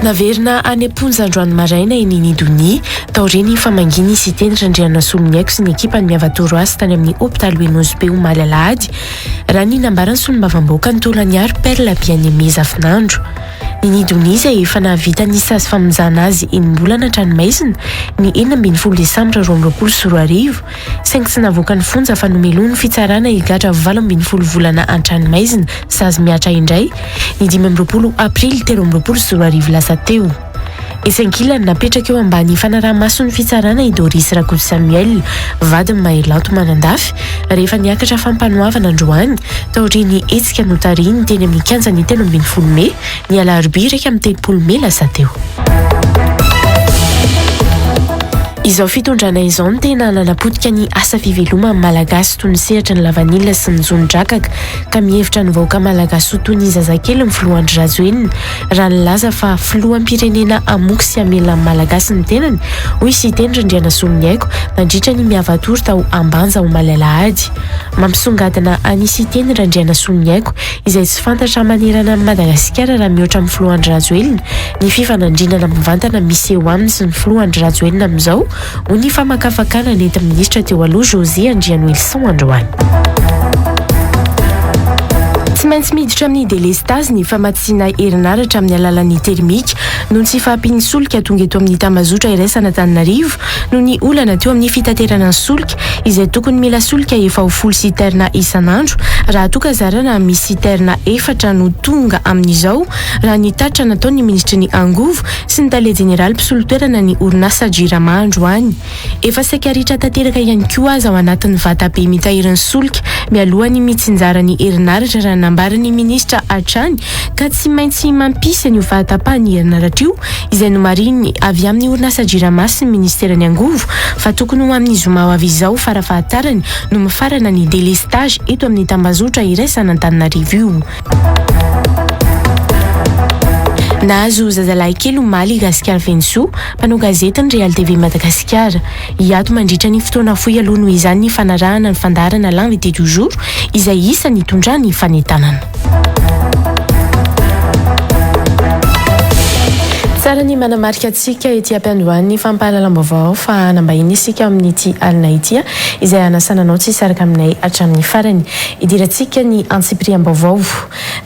Naverina any am-ponja androany maraina i Nini Donia, taorian'ny famangian'i Siteny Randrianasoloniaiko sy ny ekipany Miavatoro azy tany amin'ny hopitaly Nosy Be omaly alahady, raha ny nambaran'ny solombavambahoakan'i Tolagnaro Perle Bien-Aimé Zafinandro. Nini Donia izay efa nahavita ny sazy famonjana azy enim-bolana an-tranomaizina ny 16 desambra 2022, saingy tsy navoaka ny fonja fa nomelohin'ny fitsarana higadra 18 volana an-tranomaizina sazy mihatra indray ny 25 aprily 2023 lasa teo. Etsy ankilany, napetraka eo ambany fanaraha-mason'ny fitsarana i Doris Rakoto Samuel, vadin'i Maherilanto Manandafy, rehefa niakatra fampanoavana androany, taorian'ny hetsika notarihiny teny amin'ny kianjan'ny 13 mey, ny alarobia 31 mey lasa teo. Izao fitondrana izao no tena nanapotika ny asa fiveloman'ny Malagasy toy ny sehatry ny lavanila sy ny jono drakaka ka mihevitra ny vahoaka Malagasy ho toy ny zazakely ny filoha Andry Rajoelina raha nilaza fa filoham-pirenena hamoky sy hamelona ny Malagasy ny tenany, hoy Siteny Randrianasoloniaiko nandritra ny Miavatour tao Ambanja omaly alahady. Mampisongadina an'i Siteny Randrianasoloniaiko izay tsy fantatra manerana an'i Madagasikara raha mihoatra amin'ny filoha Andry Rajoelina ny fifanandrinana mivantana misy eo aminy sy ny filoha Andry Rajoelina amin'izao, hoy ny famakafakana nentin'ny minisitra teo aloha José Andrianoelison androany. Tsy maintsy miditra amin'ny delestazy ny famatsiana herinaratra amin'ny alalan'ny termika noho ny tsy fahampian'ny solika tonga eto amin'ny tambazotra iraisan'Antananarivo noho ny olana teo amin'ny fitaterana ny solika izay tokony mila solika efa ho folo citerne isan'andro raha toa ka zarana misy citerne efatra no tonga amin'izao raha ny tatitra nataon'ny minisitry ny angovo sy ny tale jeneraly mpisolo toerana ny orinasa Jirama androany. Efa saika ritra tanteraka ihany koa aza ao anatin'ny vatabe mitahiry ny solika mialohan'ny mitsinjara ny herinaratra raha nambaran'ny minisitra hatrany ka tsy maintsy mampisy an'io fahatapahan'ny herinaratra io izay nomarihiny avy amin'ny orinasa Jirama sy ny minisiteran'ny angovo fa tokony ho amin'ny zoma ho avy izao farafahatarany no mifarana ny délestage eto amin'ny tambazotra iraisan'Antananarivo io. Nahazo zazalahy kely omaly i Gasikara Fenosoa, mpanao gazetin'ny Real TV Madagasikara. Hiato mandritra ny fotoana fohy aloha noho izany ny fanarahana ny fandaharana L'invité du jour izay isan'ny hitondrany fanentanana. Tsara ny manamarika antsika ety am-piandohan'ny fampahalalam-baovao fa hanambahiny isika amin'ity alina ity izay hanasana anao tsy hisaraka aminay hatramin'ny farany. Idirantsika ny antsipiriam-baovao.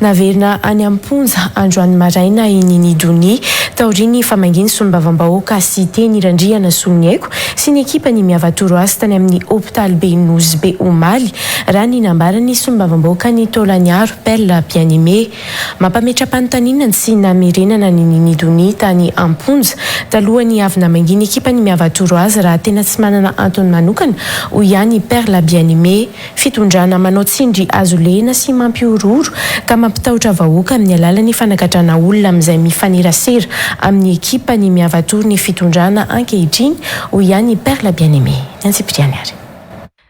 Naverina any am-ponja androany maraina i Nini Donia taorian'ny famangian'ny solombavambahoaka Siteny Randrianasoloniaiko sy ny ekipany Miavatoro azy tany amin'ny hopitaly be Nosy Be omaly, raha ny nambaran'ny solombavambahoakan'i Taolagnaro, Perle Bien-Aimé. Mampametra-panontaniana ny tsy namerenana an'i Nini Donia tany am-ponja talohan'ny avy namangian'ny ekipan'ny Miavatoro azy raha tena tsy manana antony manokana, hoy ihany i Perle Bien-Aimé. Fitondrana manao tsindry azo lena sy mampihorohoro ka mampitahotra vahoaka amin'ny alalan'ny fanagadrana olona amin'izay mifanerasera amin'ny ekipan'ny Miavatoro ny fitondrana ankehitriny, hoy ihany i Perle Bien-Aimé. Ny antsipiriany ary.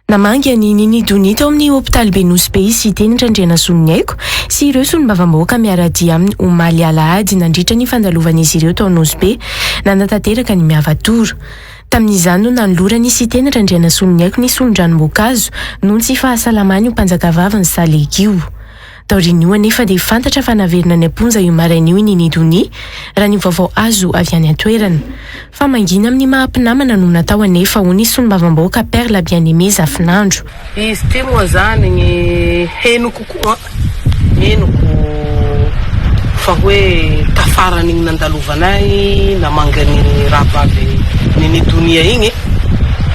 Namangy an'i Nini Donia tao amin'ny hopitaly be Nosy Be i Siteny Randrianasoniaiko sy ireo solombavambahoaka miara-dia aminy omaly alahady nandritra ny fandalovan'izy ireo tao Nosy Be nanatanteraka ny Miavatoro. Tamin'izany no nanoloran'i Siteny Randrianasoloniaiko ny solon-dranom-boankazo noho ny tsy fahasalaman'io mpanjakavavin'ny Salegy io. Taorian'io anefa dia fantatra fa naverina any am-ponja io maraina io i Nini Donia, raha ny vaovao azo avy any an-toerana. Famangiana amin'ny maha mpinamana no natao anefa, hoy ny solombavambahoaka Perle Bien-Aimé Zafinandro. Izy ity moa zany ny henoko koa henoko fa hoe tafaran'igny nandalovanay namangy an'igny rahavavy Nini Donia igny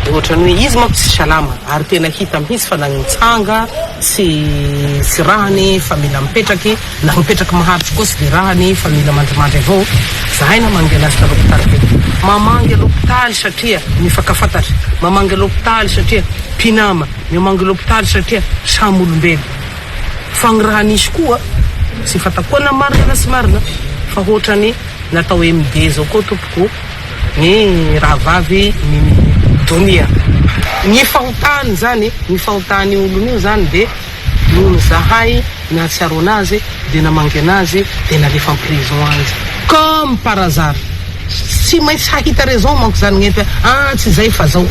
de ohatran'ny hoe izy manko tsy salama ary tena hita mihitsy fa na nitsanga tsy tsy rahany fa mila mipetraky na mipetraky maharitry koa tsy de rahany fa mila mandrimandry avao zahay namangy anazy ta l'hôpital teo mamangy a l'hôpitaly satria mifankafantatra mamangy a l'hôpitaly satria mpinama miamangy l'hôpitaly satria samy olombelo fa gny raha nisy koa tsy fantako koa na marina na tsy marina fa hotrany natao MD zao koa tompoko ny rahavavy Mimi Donia ny fahotany zany ny fahotany olona io zany de Nony zahay nahatsiaro anazy de namangy anazy de nalefa en prison any izy comme par hasard tsy maintsy hahita raison manko zany gn'eto ah tsy zay fa zao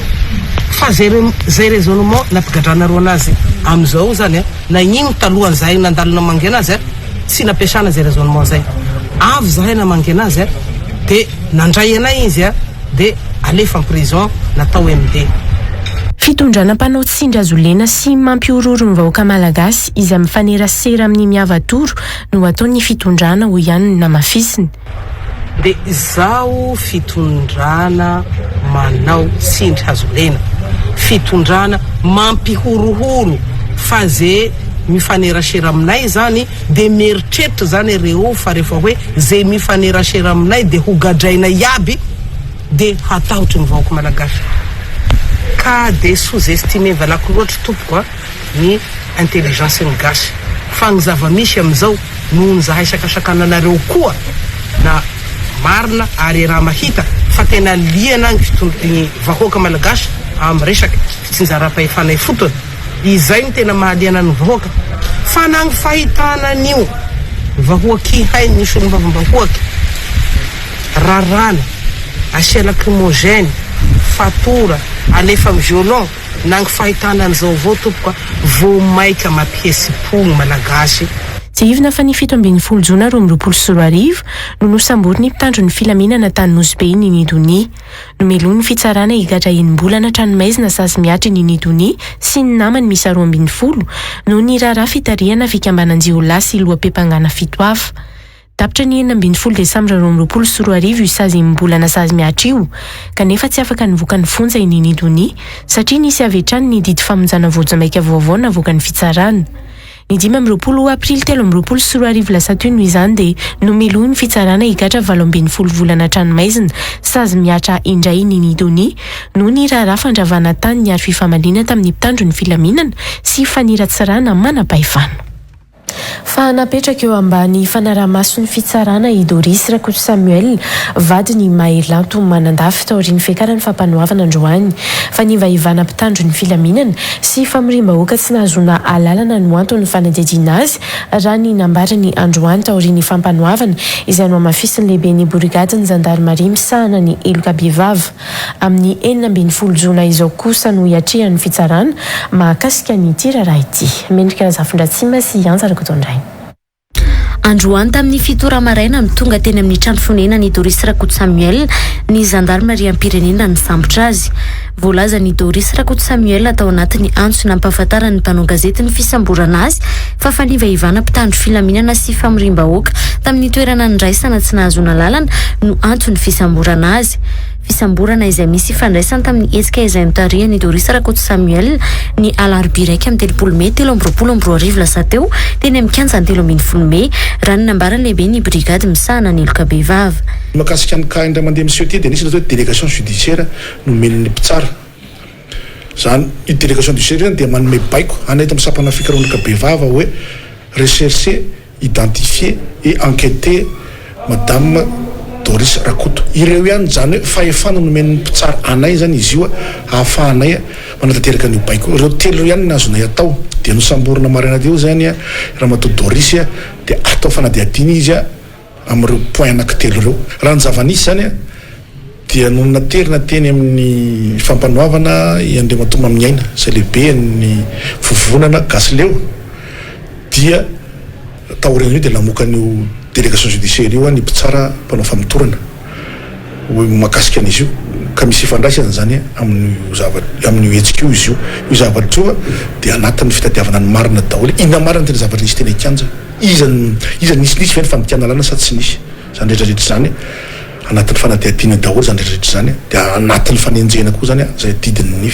fa zay zay raisonnement nampigadranareo anazy amizao zany a nagnino talohan'zahay nandalo namangy anazy a tsy nampiasana zay raisonnement zay avy zahay namangy anazy a. De nandray anay izy a, de alefa en prison natao MD. Fitondrana mpanao tsindry hazolena sy mampihorohoro ny vahoaka malagasy izay mifanerasera amin'ny miava-toro no ataon'ny fitondrana, hoy ihany ny namafisiny. De zao fitondrana manao tsindry hazolena, fitondrana mampihorohoro fa ze mifanerasera aminay zany de mieritreritra zany reo fa rehefa hoe ze mifanerasera aminay de ho gadraina iaby, de hatahotry ny vahoaka malagasy, ka de sous-estimé valako loatra tompoko a ny intelligence ny gasy. Fa ny zava-misy amizao noho ny zahay sakasakananareo koa na marina ary raha mahita fa tena liana ny ny vahoaka malagasy amy resaky fitsinjaram-pahefana ifotony izay ny tena mahaliana ny vahoaka, fa na ny fahitana an'io vahoaky hay ny solombavambahoaky rarana asia lacrymogène, fatora alefa amy violon, na ny fahitana an'izao avao tompoko a vo maika mampihesipo ny malagasy. Tsiahivina fa ny 17 jona 2022 no nosamborin'ny mpitandro ny filaminana tany Nosy Be Nini Donia. Nomelohin'ny fitsarana higadra enim-bolana tranomaizina sazy mihatra Nini Donia sy ny namany miisa 12 noho ny raharaha fitarihana fikambanan-jiolahy sy loham-piampangana fito hafa. Tapitra ny 16 desambra 2022 io sazy enim-bolana sazy mihatra io, kanefa tsy afaka nivoaka ny fonja i Nini Donia satria nisy avy hatrany ny didy famonjana vonjimaika vaovao navoakan'ny fitsarana. Ny 25 aprily 2023 lasa teo noho izany dia nomelohin'ny fitsarana higadra 18 volana tranomaizina sazy mihatra indray Nini Donia noho ny raharaha fandravana tany niaro fifamaliana tamin'ny mpitandro ny filaminana sy faniratsirana manam-pahefana. Fa napetraka eo ambany fanaraha-mason'ny fitsarana i Doris Rakoto Samuel, vadiny Mahelanto Manandafy taorian'ny fiakaran'ny fampanoavana androany. Fanivahivana mpitandro ny filaminana sy famoriam-bahoaka tsy nahazoana alalana no anton'ny fanadihadiana azy, raha ny nambarany androany taorian'ny fampanoavana izay nohamafisin'ny lehiben'ny borigadin'ny zandarimaria misahana ny heloka bevava. Amin'ny 16 jona izao kosa no hiatrehan'ny fitsarana mahakasika an'ity raharaha ity. Mendrika Razafindratsima sy Anja Rakotondrainy. Androany tamin'ny 7 ora maraina no tonga teny amin'ny trano fonenan'i Doris Rakoto Samuel ny zandarimariam-pirenena nisambotra azy. Voalazan'i Doris Rakoto Samuel tao anatin'ny antso nampahafantaran'ny mpanao gazety ny fisamborana azy fa fanivahivana mpitandro filaminana sy famoriam-bahoaka tamin'ny toerana niraisana tsy nahazoana lalana no anton'ny fisamborana azy. Fisamborana izay misy ifandraisany tamin'ny hetsika izay notarihan'i Doris Rakoto Samuel ny alarobia 31 mey 2023 lasa teo teny amin'ny kianjan'ny 13 mey, raha ny nambaran'ny lehiben'ny brigady misahana ny heloka bevava. Mahakasika ny cas indray mandeha miseho ity dia nisy ny atao hoe délégation judiciaire nomen'ny mpitsara. Zany io délégation judiciaire io zany dia manome baiko anay eto amin'ny sampana fikarohana heloka bevava hoe rechercher, identifier et enquêter madame Doris Rakoto. Ireo ihany izany hoe fahefana nomen'ny mpitsara anay zany izy io ahafahanay manatanteraka an'io baiko io. Ireo telo ireo ihany no azonay atao. Dia nosamborina maraina teo zany ramatoa Doris dia atao fanadihadiana izy amin'ireo point anankitelo ireo. Raha ny zava-nisy zany dia nony naterina teny amin'ny fampanoavana i Andriamatoa Maminiaina izay lehiben'ny vovonana Gasy Leo dia taorian'io dia namoaka an'io délégation judiciaire io ny mpitsara mpanao famotorana hoe mahakasika an'izy io ka misy ifandraisany izany amin'io zavatra amin'io hetsika io izy io. Io zavatra io dia anatin'ny fitadiavana ny marina daholo. Inona marina ny tena zavatra nisy teny an-kianja? Iza iza nisy nisy ve ny fandikana lalàna sa tsy nisy? Izany rehetra rehetra izany anatin'ny fanadihadiana daholo izany rehetra rehetra izany dia anatin'ny fanenjehana koa izany izay didin'ny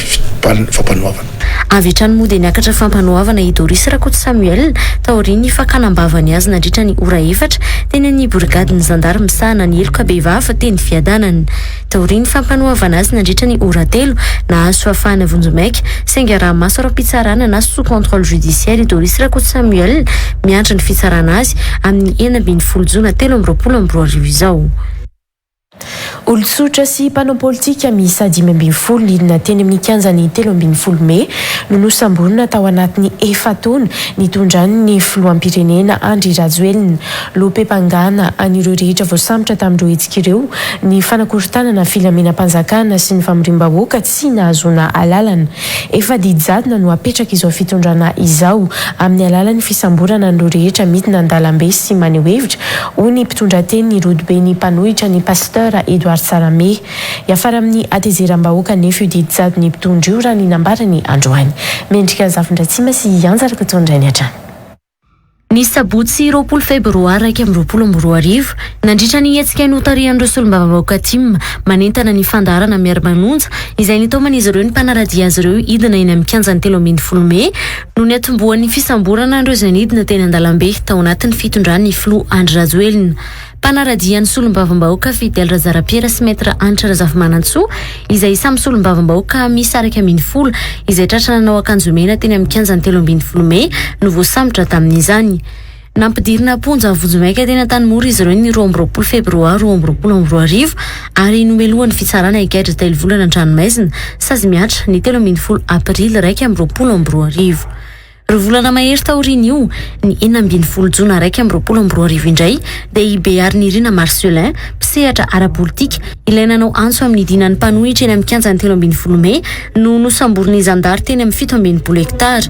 fampanoavana. Avy hatrany moa dia niakatra fampanoavana i Doris Rakoto Samuel taorian'ny fakana am-bavany azy nandritra ny ora efatra teny amin'ny borigadin'ny zandary misahana ny heloka bevava teny Fiadanana. Taorian'ny fampanoavana azy nandritra ny ora telo, nahazo fahafahana vonjimaika, saingy araha-maso ara-pitsarana na sous contrôle judiciaire i Doris Rakoto Samuel miandry ny fitsarana azy amin'ny 16 jona 2023 izao. Olon-tsotra sy mpanao politika miisa 15 nidina teny amin'ny kianjan'ny 13 mey no nosamborina tao anatin'ny efa-taona nitondran'ny filoham-pirenena Andry Rajoelina. Loham-piampangana an'ireo rehetra voasambotra tamin'ireo hetsika ireo ny fanakorontanana filaminam-panjakana sy ny famoriam-bahoaka tsy nahazoana alalana. Efa didy jadona no apetrak'izao fitondrana izao amin'ny alalan'ny fisamborana an'ireo rehetra midina an-dalambe sy maneho hevitra, hoy ny mpitondrateny ny rodoben'ny mpanohitra ny Pasteur Edouard Tsarahame. Hiafara amin'ny hatezeram-bahoaka anefa io didy jadon'ny mpitondra io raha ny nambarany androany. Mendrika Zafindratsima sy Ianja Rakotondrainy hatrany. Ny sabotsy 20 febroary 2021, nandritra ny hetsika notarihan'ireo solombavambahoaka tim manentana ny fandaharana Miara-manonja, izay nitaoman'izy ireo ny mpanara-dia azy ireo hidina eny amin'ny kianjan'ny 13 mey, no niatombohan'ny fisamborana an'ireo izay nidina teny an-dalambe tao anatin'ny fitondran'ny filoha Andry Rajoelina. Mpanara-dia ny solombavambahoaka Fidèle Razarapiera sy Maître Hanitra Razafimanantsoa izay samy solombavambahoaka miisa 11 izay tratra nanao akanjo mena teny amin'ny kianjan'ny 13 mey no voasambotra tamin'izany. Nampidirina am-ponja vonjimaika teny Antanimora izy ireo ny 22 febroary 2022 ary nomelohan'ny fitsarana higadra telo volana an-tranomaizina sazy mihatra ny 13 aprily 2021. Roa volana mahery taorian'io, ny 16 jona 2021 indray, dia i Beharinirina Marcellin, mpisehatra ara-politika, ilay nanao antso amin'ny hidinan'ny mpanohitra eny amin'ny kianjan'ny 13 mey, no nosamborin'ny zandary teny amin'ny 67 hektara.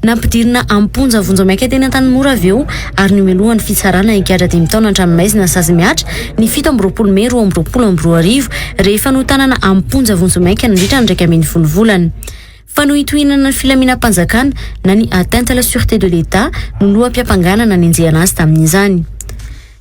Nampidirina am-ponja vonjimaika teny Antanimora avy eo ary nomelohan'ny fitsarana higadra dimy taona an-tranomaizina sazy mihatra ny 27 mey 2022 rehefa notanana am-ponja vonjimaika nandritra ny 11 volana. Fanohintohinana ny filaminam-panjakana na ny atteinte à la sûreté de l'Etat no loham-piampangana nanenjehana azy tamin'izany.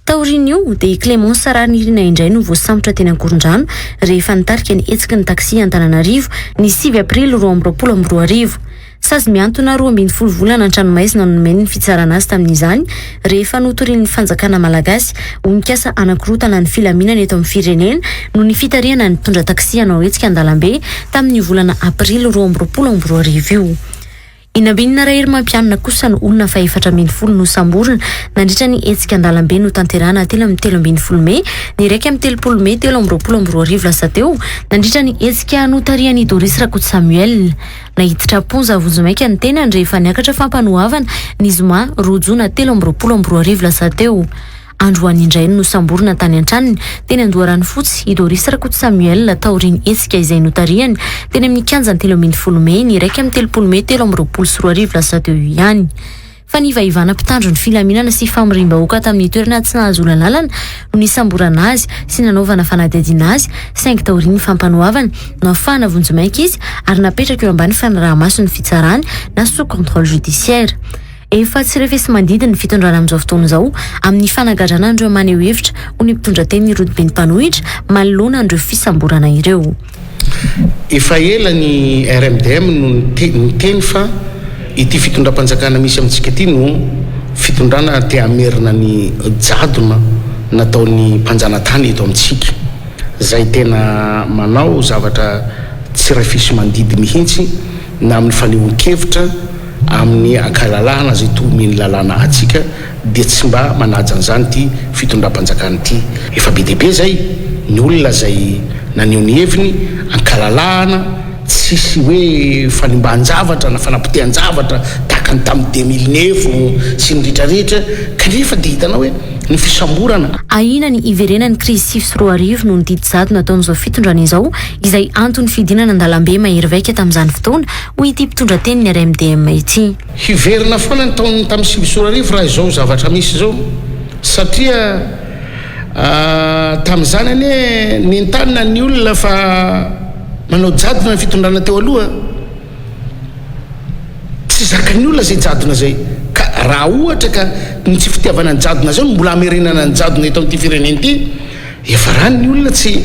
Taorian'io dia i Clémence Rahanirina indray no voasambotra teny Ankorondrano rehefa nitarika ny hetsiky ny taxi Antananarivo ny 9 aprily 2022. Sazy mihantona 12 volana an-tranomaizina no nomen'ny fitsarana azy tamin'izany rehefa notorian'ny fanjakana malagasy ho mikasa hanakorotana ny filaminana eto amin'ny firenena noho ny fitarihana ny mpitondra taxi hanao hetsika an-dalambe tamin'io volana aprily 2022 io. I Nambinina Raherimampianina kosa no olona faha-14 nosamborina nandritra ny hetsika an-dalambe notanterahana teny amin'ny 13 mey ny 31 mey 2023 lasa teo nandritra ny hetsika notarihan'i Doris Rakoto Samuel. Naiditra am-ponja vonjimaika ny tenany rehefa niakatra fampanoavana ny zoma 2 jona 2023 lasa teo. Androany indray no nosamborina tany an-tranony teny Andoharanofotsy i Doris Rakoto Samuel taorian'ny hetsika izay notarihany teny amin'ny kianjan'ny 13 mey ny 31 mey 2023 lasa teo io ihany. Fanivaivana mpitandro ny filaminana sy famoriam-bahoaka tamin'ny toerana tsy nahazoana lalana no nisamborana azy sy nanaovana fanadihadiana azy saingy taorian'ny fampanoavana no afahana vonjimaika izy ary napetraka eo ambany fanaraha-mason'ny fitsarana na sous contrôle judiciaire. Efa tsy refesi-mandidy ny fitondrana amin'izao fotoana izao amin'ny fanagadrana an'ireo maneho hevitra ho ny mpitondra teny rodoben'ny mpanohitra manoloana an'ireo fisamborana ireo. Efa ela ny RMDM no niteny fa ity fitondram-panjakana misy amintsika ity no fitondrana te hamerina ny jadona nataon'ny mpanjanatany eto amintsika, izay tena manao zavatra tsy refesi-mandidy mihitsy na amin'ny fanehoan-kevitra amin'ny ankalalahana izay toa omen'ny lalàna antsika dia tsy mba manaja an'izany ity fitondram-panjakana ity. Efa be dia be izay ny olona izay naneho ny heviny ankalalahana, tsisy hoe fanimban-javatra na fanapotehan-javatra tahaka ny tamin'ny 2009 sy ny rehetra rehetra kanefa dia hitanao hoe ny fisamborana. Ahiana ny hiverenan'ny krizy 2009 noho ny didy jadona ataon'izao fitondrana izao, izay anton'ny fidinana an-dalambe mahery vaika tamin'izany fotoana, hoy ity mpitondra tenin'ny RMDM ity. Hiverina foana ny taon'ny tamin'ny 2009 raha izao zavatra misy izao satria tamin'izany anie nentanina ny olona fa manao jadona ny fitondrana teo aloha, tsy zakan'ny olona izay jadona izay ka raha ohatra ka ny tsy fitiavana ny jadona izay no mbola hamerenana ny jadona eto amin'ity firenena ity, Efa rany ny olona tsy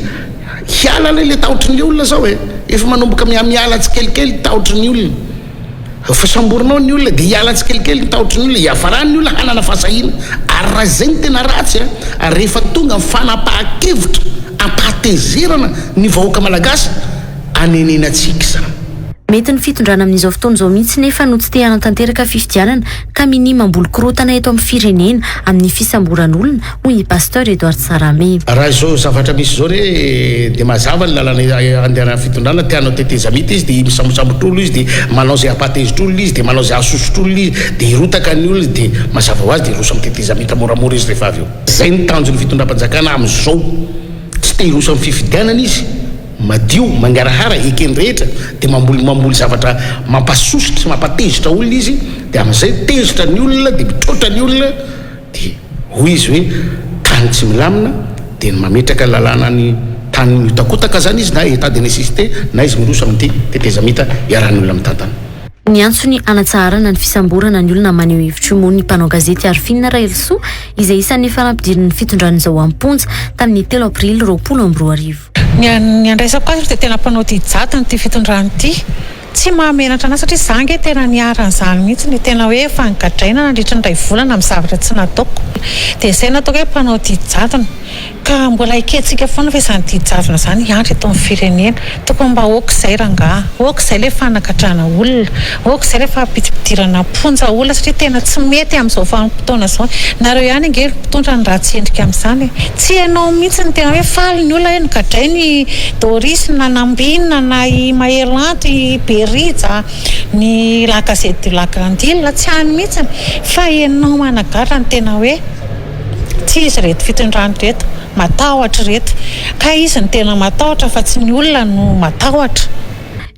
hiala anie le tahotry ny olona zao e! Efa manomboka mihamiala tsikelikely ny tahotry ny olona. Efa samborinao ny olona dia hiala tsikelikely ny tahotry ny olona, hiafarany ny olona hanana fahasahiana. Ary raha izay no tena ratsy a, rehefa tonga ny fanapahan-kevitra ampahatezerana ny vahoaka malagasy, anenenantsika izany. Mety ny fitondrana amin'izao fotoana izao mihitsy nefa no tsy te hanatanteraka fifidianana ka minia mamboly korontana eto amin'ny firenena amin'ny fisamboran'olona, hoy ny Pasteur Edouard Tsarahame. Raha izao zavatra misy izao re dia mazava ny lalana andehanan'ny fitondrana, te hanao tetezamita izy dia misambosambotr'olona izy dia manao izay hampatezitr'olona izy dia manao izay hahasosotr'olona izy dia hirotaka ny olona dia mazava ho azy dia hiroso amin'ny tetezamita moramora izy rehefa avy eo. Izay no tanjon'ny fitondram-panjakana amin'izao, tsy te hiroso amin'ny fifidianana izy. Madio, mangarahara, eken'ny rehetra, dia mamboly mamboly zavatra mampasosotra sy mampatezitra olona izy, dia amin'izay tezitra ny olona, dia mitroatra ny olona, dia hoy izy hoe tany tsy milamina, dia ny mametraka lalàna ny tany mihotakotaka izany izy na état de nécessité na izy miroso amin'ity tetezamita iarahan'ny olona mitantana. Niantso ny hanatsaharana ny fisamborana ny olona maneho hevitra io moa ny mpanao gazety Arifin Rahelisoa izay isan'ny efa nampidirin'ny fitondrana izao am-ponja tamin'ny telo aprily 2020. Ny ny andraisako azy dia tena mpanao didy jadona ity fitondrana ity. Tsy mahamenatra anah satria za ange tena niharan'izany mihitsy ny tena hoe efa nogadraina nandritry ny iray volana amin'ny zavatra tsy nataoko. Dia izay no ataoko hoe mpanao didy jadona. Ka mbola ekentsika foana ve izany didy jadona izany hiandry eto amin'ny firenena? Tokony mba ok izay rangaha. Ok izay ilay fanagadrana olona. Ok izay ilay fampidipidirana am-ponja olona satria tena tsy mety amin'izao vanim-potoana izao. Nareo ihany ange ry mpitondra no ratsy endrika amin'izany e. Tsy ianao mihitsy no tena hoe faly ny olona hoe nogadraina i Doris na Nambinina na i Mahelanto, i Berija, ny La Gazette du Lac Grande Ile, tsy any mihitsy fa ianao managadra no tena hoe tsy izy ireto fitondrana ireto. Matahotra ireto. Kay izy no tena matahotra fa tsy ny olona no matahotra.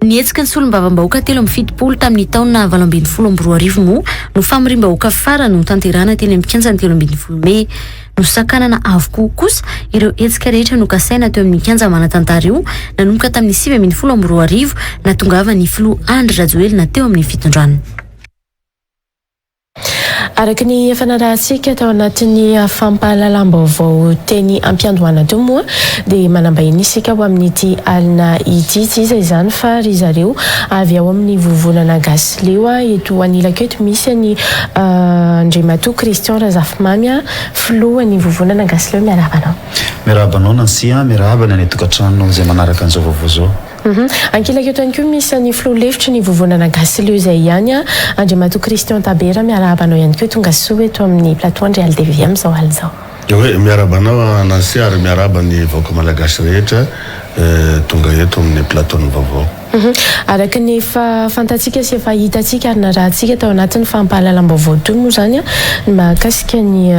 Ny hetsiky ny solombavambahoaka 73 tamin'ny taona 2018 moa no famoriam-bahoaka farany notanterahina teny amin'ny kianjan'ny 13 mey. Nosakanana avokoa kosa ireo hetsika rehetra nokasaina teo amin'ny kianja manan-tantara io nanomboka tamin'ny 2019 nahatongavan'ny filoha Andry Rajoelina teo amin'ny fitondrana. Araka ny efa narahantsika tao anatin'ny fampahalalam-baovao teny am-piandohana teo moa dia manam-bahiny isika ho amin'ity alina ity. Tsy iza izany fa ry zareo avy ao amin'ny vovonana Gasileo. Eto anilako eto misy an'i Andriamatoa Christian Razafimamy, filohan'ny vovonana Gasileo. Miarahaba anao. Miarahaba anao Nancy a, miarahaba ny any an-tokantrano izay manaraka an'izao vaovao izao. Ankilaka eto ihany koa misy an'ny filoha lefitry ny vovonana Gasy Leo izay ihany, Andriamatoa Christian Tabera, miarahaba anao ihany koa tonga soa eto amin'ny plateau Andry Aldv amin'izao alina izao. Hoe miarahaba anao Nancy ary miarahaba ny vahoaka malagasy rehetra tonga eto amin'ny plateau ny vaovao. Araka ny efa fantatsika sy efa hitantsika ary narahantsika tao anatin'ny fampahalalam-baovao teo moa izany ny mahakasika ny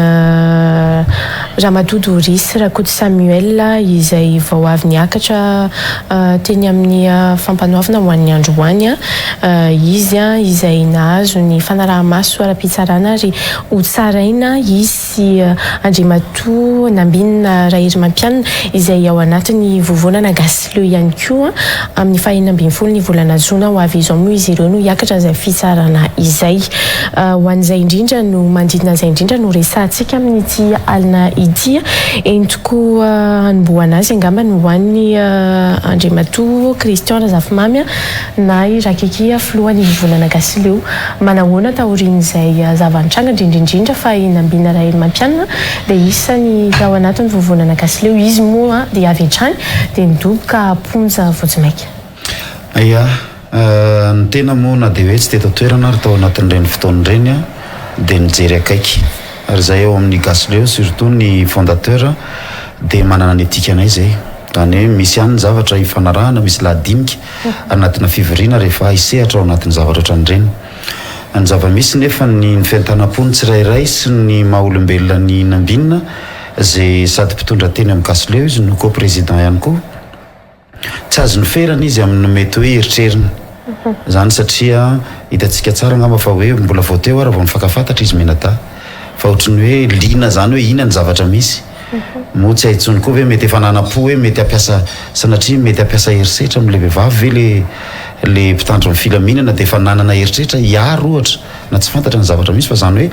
Ramatoa Doris Rakoto Samuel izay vao avy niakatra teny amin'ny fampanoavana ho an'ny androany izy izay nahazo ny fanaraha-maso ara-pitsarana ary hotsaraina izy sy Andriamatoa Nambinina Raherimampianina izay ao anatin'ny vovonana Gasileo ihany koa amin'ny faha 16 ny volana jona ho avy izao moa izy ireo no hiakatra izay fitsarana izay. Ho an'izay indrindra no manodidina izay indrindra no resahantsika amin'ity alina ity. Entiko hanombohana azy angamba ny ho an'i Andriamatoa Christian Razafimamy na i Rakiky filohan'ny Vovonana Gasileo. Manahoana taorian'izay zava-nitranga indrindra indrindra fa i Nambina Rahelimampianina dia isan'ny tao anatin'ny Vovonana Gasileo. Izy moa dia avy hatrany dia nidoboka am-ponja vonjimaika. Ia. Ny tena moa na dia hoe tsy teto an-toerana ary tao anatin'ireny fotoana ireny dia nijery akaiky. Ary izahay ao amin'ny Gasileo surtout ny fondateur dia manana ny éthique-nay izay. Izany hoe misy ihany ny zavatra ifanarahana, misy lahadinika anatina fivoriana rehefa hisehatra ao anatin'ny zavatra ohatran'ireny. Ny zava-misy nefa ny ny fientanam-po ny tsirairay sy ny maha olombelona ny Nambinina izay sady mpitondra teny amin'ny Gasileo izy no co-président ihany koa. Tsy azony ferana izy amin'ny mety hoe eritreriny izany satria hitantsika tsara angamba fa hoe mbola vao teo ary vao nifankafantatra izy mianadahy fa ohatry ny hoe liana izany hoe inona ny zavatra misy. Moa tsy hay intsony koa ve mety efa nanam-po hoe mety hampiasa sanatria mety hampiasa herisetra amin'ilay vehivavy ve le le mpitandro ny filaminana dia efa nanana eritreritra hiaro ohatra na tsy fantatra ny zavatra misy fa izany hoe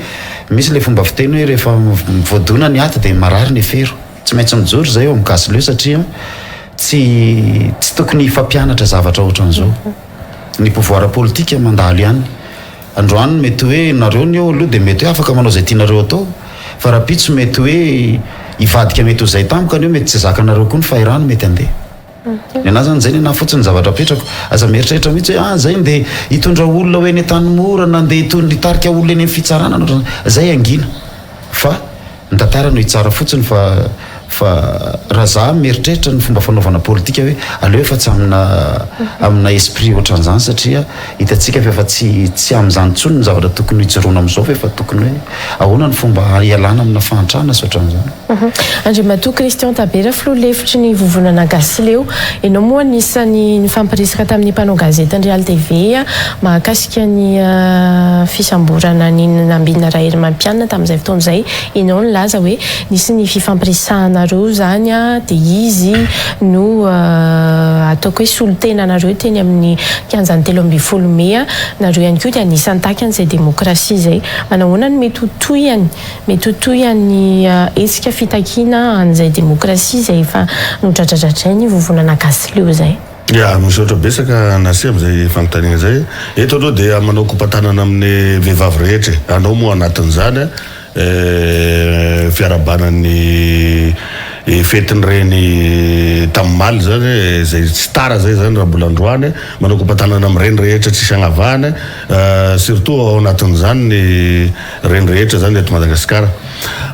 misy ilay fomba fiteny hoe rehefa voadona ny aty dia marary ny efero. Tsy maintsy mijoro izay eo amin'ny Gasileo satria tsy tsy tokony hifampianatra zavatra ohatran'izao. Ny pouvoir politique mandalo ihany. Androany mety hoe nareo ny eo aloha dia mety hoe afaka manao izay tianareo atao fa rahampitso mety hoe hivadika mety ho izay tampoka anio mety tsy zakanareo koa ny fahirano mety handeha. Ny anah zany zay ny anah fotsiny ny zavatra apetrako. Aza mieritreritra mihitsy hoe ah zay ndeha hitondra olona ho eny Antanimora na ndeha hitondra hitarika olona eny amin'ny fitsarana na ohatran'izany. Zay hangina fa ny tantara no hitsara fotsiny fa fa raha za mieritreritra ny fomba fanaovana politika hoe aleo efa tsy amina amina esprit ohatran'izany satria hitantsika fa efa tsy tsy amin'izany intsony ny zavatra tokony hijoroana amin'izao fa efa tokony hoe ahoana ny fomba hialana amina fahantrana sy ohatran'izany. Andriamatoa Christian Tabera, filoha lefitry ny vovonana Gasileo, ianao moa anisan'ny nifampiresaka tamin'ny mpanao gazetin'ny Real TV mahakasika ny fisamborana an'i Nambinina Raherimampianina tamin'izay fotoana izay, ianao nilaza hoe nisy ny fifampiresahanareo izany dia izy no ataoko hoe solontenanareo teny amin'ny kianjan'ny 13 mey, nareo ihany koa dia anisan'ny nitaky an'izay demokrasia izay. Manahoana no mety ho tohiny? Mety ho toy an'ny hetsika fitakiana an'izay demokrasia izay efa nodradradradrain'ny vovonana Gasileo izay. Ya, misaotra betsaka Nase amin'izay fanontaniana izay. Eto aloha dia manao kopa-tanana amin'ny vehivavy rehetra e. Anao moa anatin'izany e, fiarahabana ny fetin'ny reny tamin'ny omaly izany e, izay tsy tara izay izany raha mbola androany. Manao kopa-tanana amin'ny reny rehetra tsisy agnavahana, surtout ao anatin'izany ny Reny rehetra zany eto Madagasikara.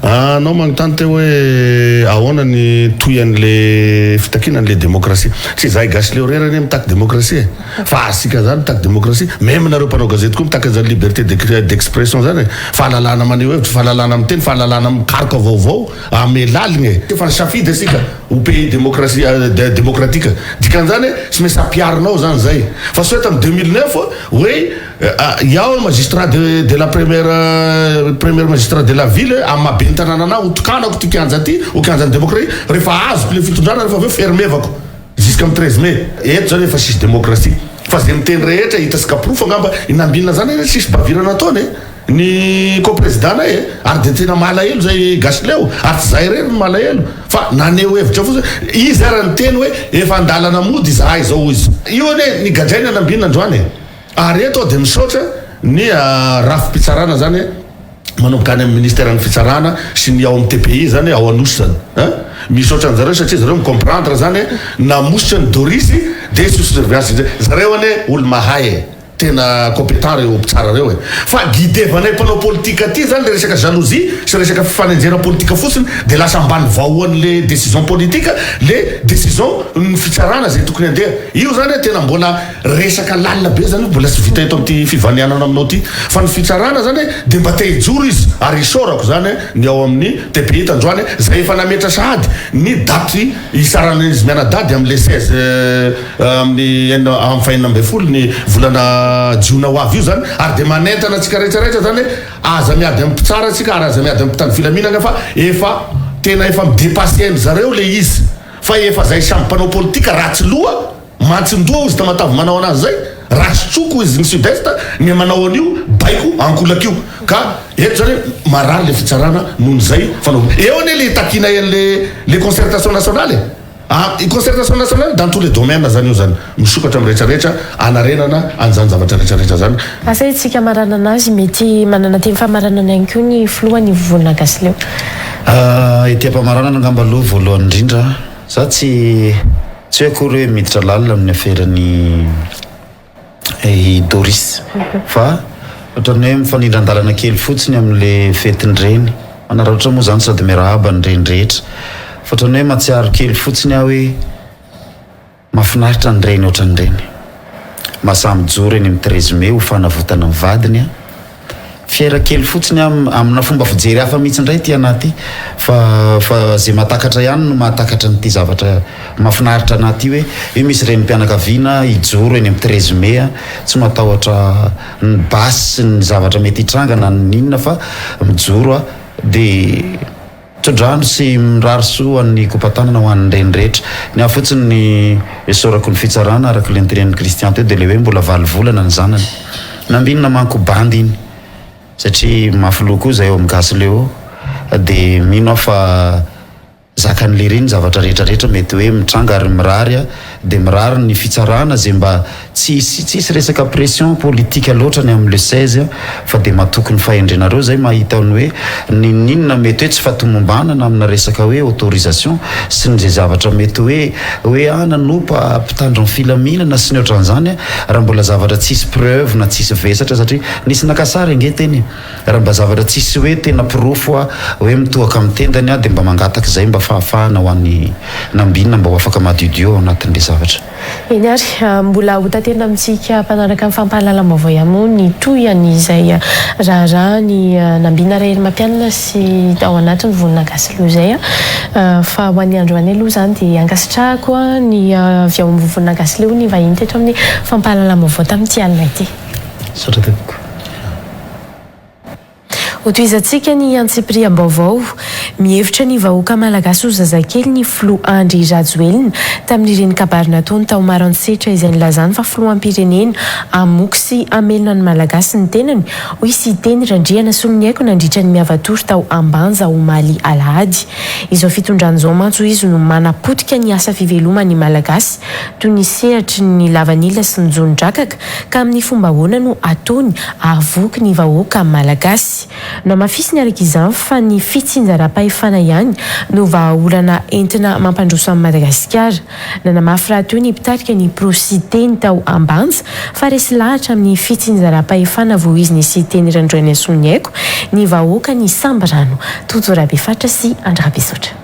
Anao magnontany teo hoe ahoana ny tohian'le fitakiana an'le demokrasia. Tsy izahay gasy leo irery anie mitaky demokrasia e. Fa asika zany mitaky demokrasia. Meme nareo mpanao gazety koa mitaky an'zany liberté d'expression zany e. Fahalalahana maneho hevitra, fahalalahana miteny, fahalalahana mikaroka vaovao ame laligna e. Efa nisafidy asika ho pays demokrasia démocratique. Dikan'zany tsy maintsy ampiharinao zany zay. Fa sao tamin'ny 2009 hoe Iaho magistrat de de la première premier magistrat de la ville amin'ny maha ben'ny tanàna anah ho tokanako ty kianja ty ho kianjan'ny demokrasia rehefa azoko le fitondrana rehefa avy eo fermevako jusqu'à amin'ny 13 mai. Eto zany efa sisy demokrasia fa ze miteny rehetra hita sy ka porofo angamba i Nambinina zany anie sisy bavure nataony e ny co-président nay e ary de tena malahelo zay gasy leo ary tsy zahay irery no malahelo fa naneho hevitra fotsiny izy ara niteny hoe efa andalana mody izahay zao hoy izy io anie nigadraina Nambinina androany e. Ary eto aho dia misaotra ny rafi-pitsarana zany manomboka any amin'ny ministeran'ny fitsarana sy ny ao amin'ny TPI zany ao Anosy zany an! Misaotra anjareo satria zareo mi-comprendre zany namositra ny Doris dia sous surveillance indray. Zareo anie olo mahay e! Tena competent reo mpitsara reo e! Fa guidevanay mpanao politika aty zany le resaka jalousie sy resaka fifanenjehana politika fotsiny dia lasa ambany vahoan'le décision politique le décision ny fitsarana zay tokony handeha. Io zany tena mbola Resaka lalina be zany io mbola tsy vita eto amin'ity fivanianana aminao ity fa ny fitsarana zany dia mba te hijoro izy ary isaorako zany ny ao amin'ny TPI tandroany zay efa nametra sahady ny daty hisaran'izy mianadahy amin'le 16 amin'ny enina amin'ny faha 16 ny volana jiona ho avy io zany ary dia manentana antsika rehetra rehetra zany aza miady amin'ny mpitsara antsika ary aza miady amin'ny mpitandro filaminana fa efa tena efa mi-depasser an-dry zareo le izy fa efa zay samy mpanao politika ratsy loha Mantsin-doha ozy Tamatave manao anazy zay, ratsy tsoko ozy ny sud est ny manao an'io baiko ankolaka io ka eto zany marary le fitsarana noho zay fanaovana eo anie le takinay an'le le concertation nationale e! Ah concertation nationale dans tous les domaines zany io zany misokatra amin'ny rehetra rehetra anarenana an'izany zavatra rehetra rehetra zany. Asa isika hamaranana azy, mety manana teny famaranana ihany koa ny filohan'ny Vovonana Gasileo. Ety am-pamaranana angamba aloha voalohany indrindra, za tsy. Tsy hoe akory hoe miditra lalina amin'ny aferan'i i Doris fa ohatran'ny hoe mifanindran-dalana kely fotsiny amin'le fetin-dreny. Manararaotra moa izany sady miarahaba ny reny rehetra. Fa ohatran'ny hoe mahatsiaro kely fotsiny aho hoe mahafinaritra ny reny ohatran'ireny. Mahasahy mijoro eny amin'ny 13 mai ho fanavotana ny vadiny an. Fier kely fotsiny aho amina fomba fijery hafa mihitsy indray ity anah ity fa fa ze mahatakatra ihany no mahatakatra an'ity zavatra mahafinaritra anah ity hoe io misy renim-pianakaviana hijoro eny amin'ny 13 mai a, tsy matahotra ny basy sy ny zavatra mety hitranga na ny inona fa mijoro a de Tso-drano sy mirary soa an'ny kopa-tanana ho an'ny reny rehetra. Ny ahy fotsiny ny isaorako ny fitsarana araka ilay notenenin'i Christian teo dia ilay hoe mbola valo volana ny zanany. Nambinina manko bandy iny satria mafy loha koa izay ao amin'ny Gasy Leo dia mino aho fa zakan'i lery ny zavatra rehetra rehetra mety hoe mitranga ary mirary. dia mirary ny fitsarana izay mba Tsy hisy tsy hisy resaka pression politique loatra ny amin'ny le 16 fa dia matoky ny fahendrenareo zay mahita ny hoe n'inon'inona mety hoe tsy fahatomombanana amina resaka hoe autorisation sy ny zay zavatra mety hoe hoe ah nanompa mpitandro ny filaminana sy ny ohatran'izany raha mbola zavatra tsisy preuve na tsisy vesatra satria nisy naka sary ange teny e raha mba zavatra tsisy hoe tena porofo ah hoe mitohaka amin'ny tendany ah dia mba mangataka izay mba fahafahana ho an'i Nambinina mba ho afaka madiodio ao anatin'ilay zavatra. Eny ary, mbola ho taterina amintsika mpanaraka ny fampahalalam-baovao ihany moa ny tohin'izay raharaha ny Nambina Raherimampianina sy ao anatin'ny Vonona Gasy Leo izay. Fa ho an'ny androany aloha izany dia ankasitrahako ny avy ao amin'ny Vovonona Gasy Leo ny vahiny teto amin'ny fampahalalam-baovao tamin'ity alina ity. Misaotra tompoko. Hotohizantsika ny antsipiriam-baovao. Mihevitra ny vahoaka malagasy ho zazakely ny filoha Andry Rajoelina tamin'ireny kabary nataony tao Maroantsetra izay nilazany fa filoham-pirenena hamoky sy hamelona ny Malagasy ny tenany, hoy Siteny Randrianasoloniaiko nandritra ny miavatory tao Ambanja omaly alahady. Izao fitondrana izao mantsy hoy izy no manapotika ny asa fiveloman'ny Malagasy toy ny sehatry ny lavanila sy ny jono drakaka ka amin'ny fomba ahoana no ataony hahavoky ny vahoaka malagasy. Nohamafisiny araka izany fa ny fitsinjaram-pahefana ihany no vahaolana entina mampandroso an'i Madagasikara. Nanamafy rahateo ny mpitarika ny Pro Siteny tao Ambanja fa resy lahatra amin'ny fitsinjaram-pahefana voizin'i Siteny Randrianasoloniaiko ny vahoakan'i Sambirano, Tojo Rabefatra sy Andry Rabesotra.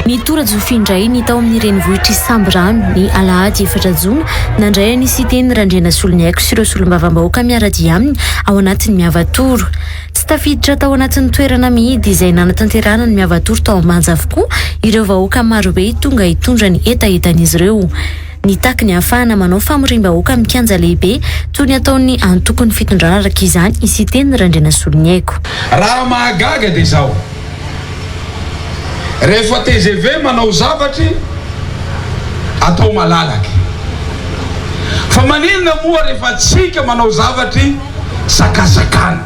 Nitora-jofy indray ny tao amin'ny renivohitr'i Sambirano ny alahady efatra jona, nandray an'i Siteny Randrianasoloniaiko sy ireo solombavambahoaka miara-dia aminy ao anatin'ny Miavatoro. Tsy tafiditra tao anatin'ny toerana mihidy izay nanatanterahana ny Miavatory tao Ambanja avokoa ireo vahoaka marobe tonga hitondra ny hetahetan'izy ireo. Nitaky ny hahafahana manao famoriam-bahoaka amin'ny kianja lehibe toy ny ataon'ny antokon'ny fitondrana araka izany i Siteny Randrianasoloniaiko. Raha mahagaga dia izao, rehefa tgv manao zavatry atao malalaky, fa maninona moa rehefa tsika manao zavatry sakasakana.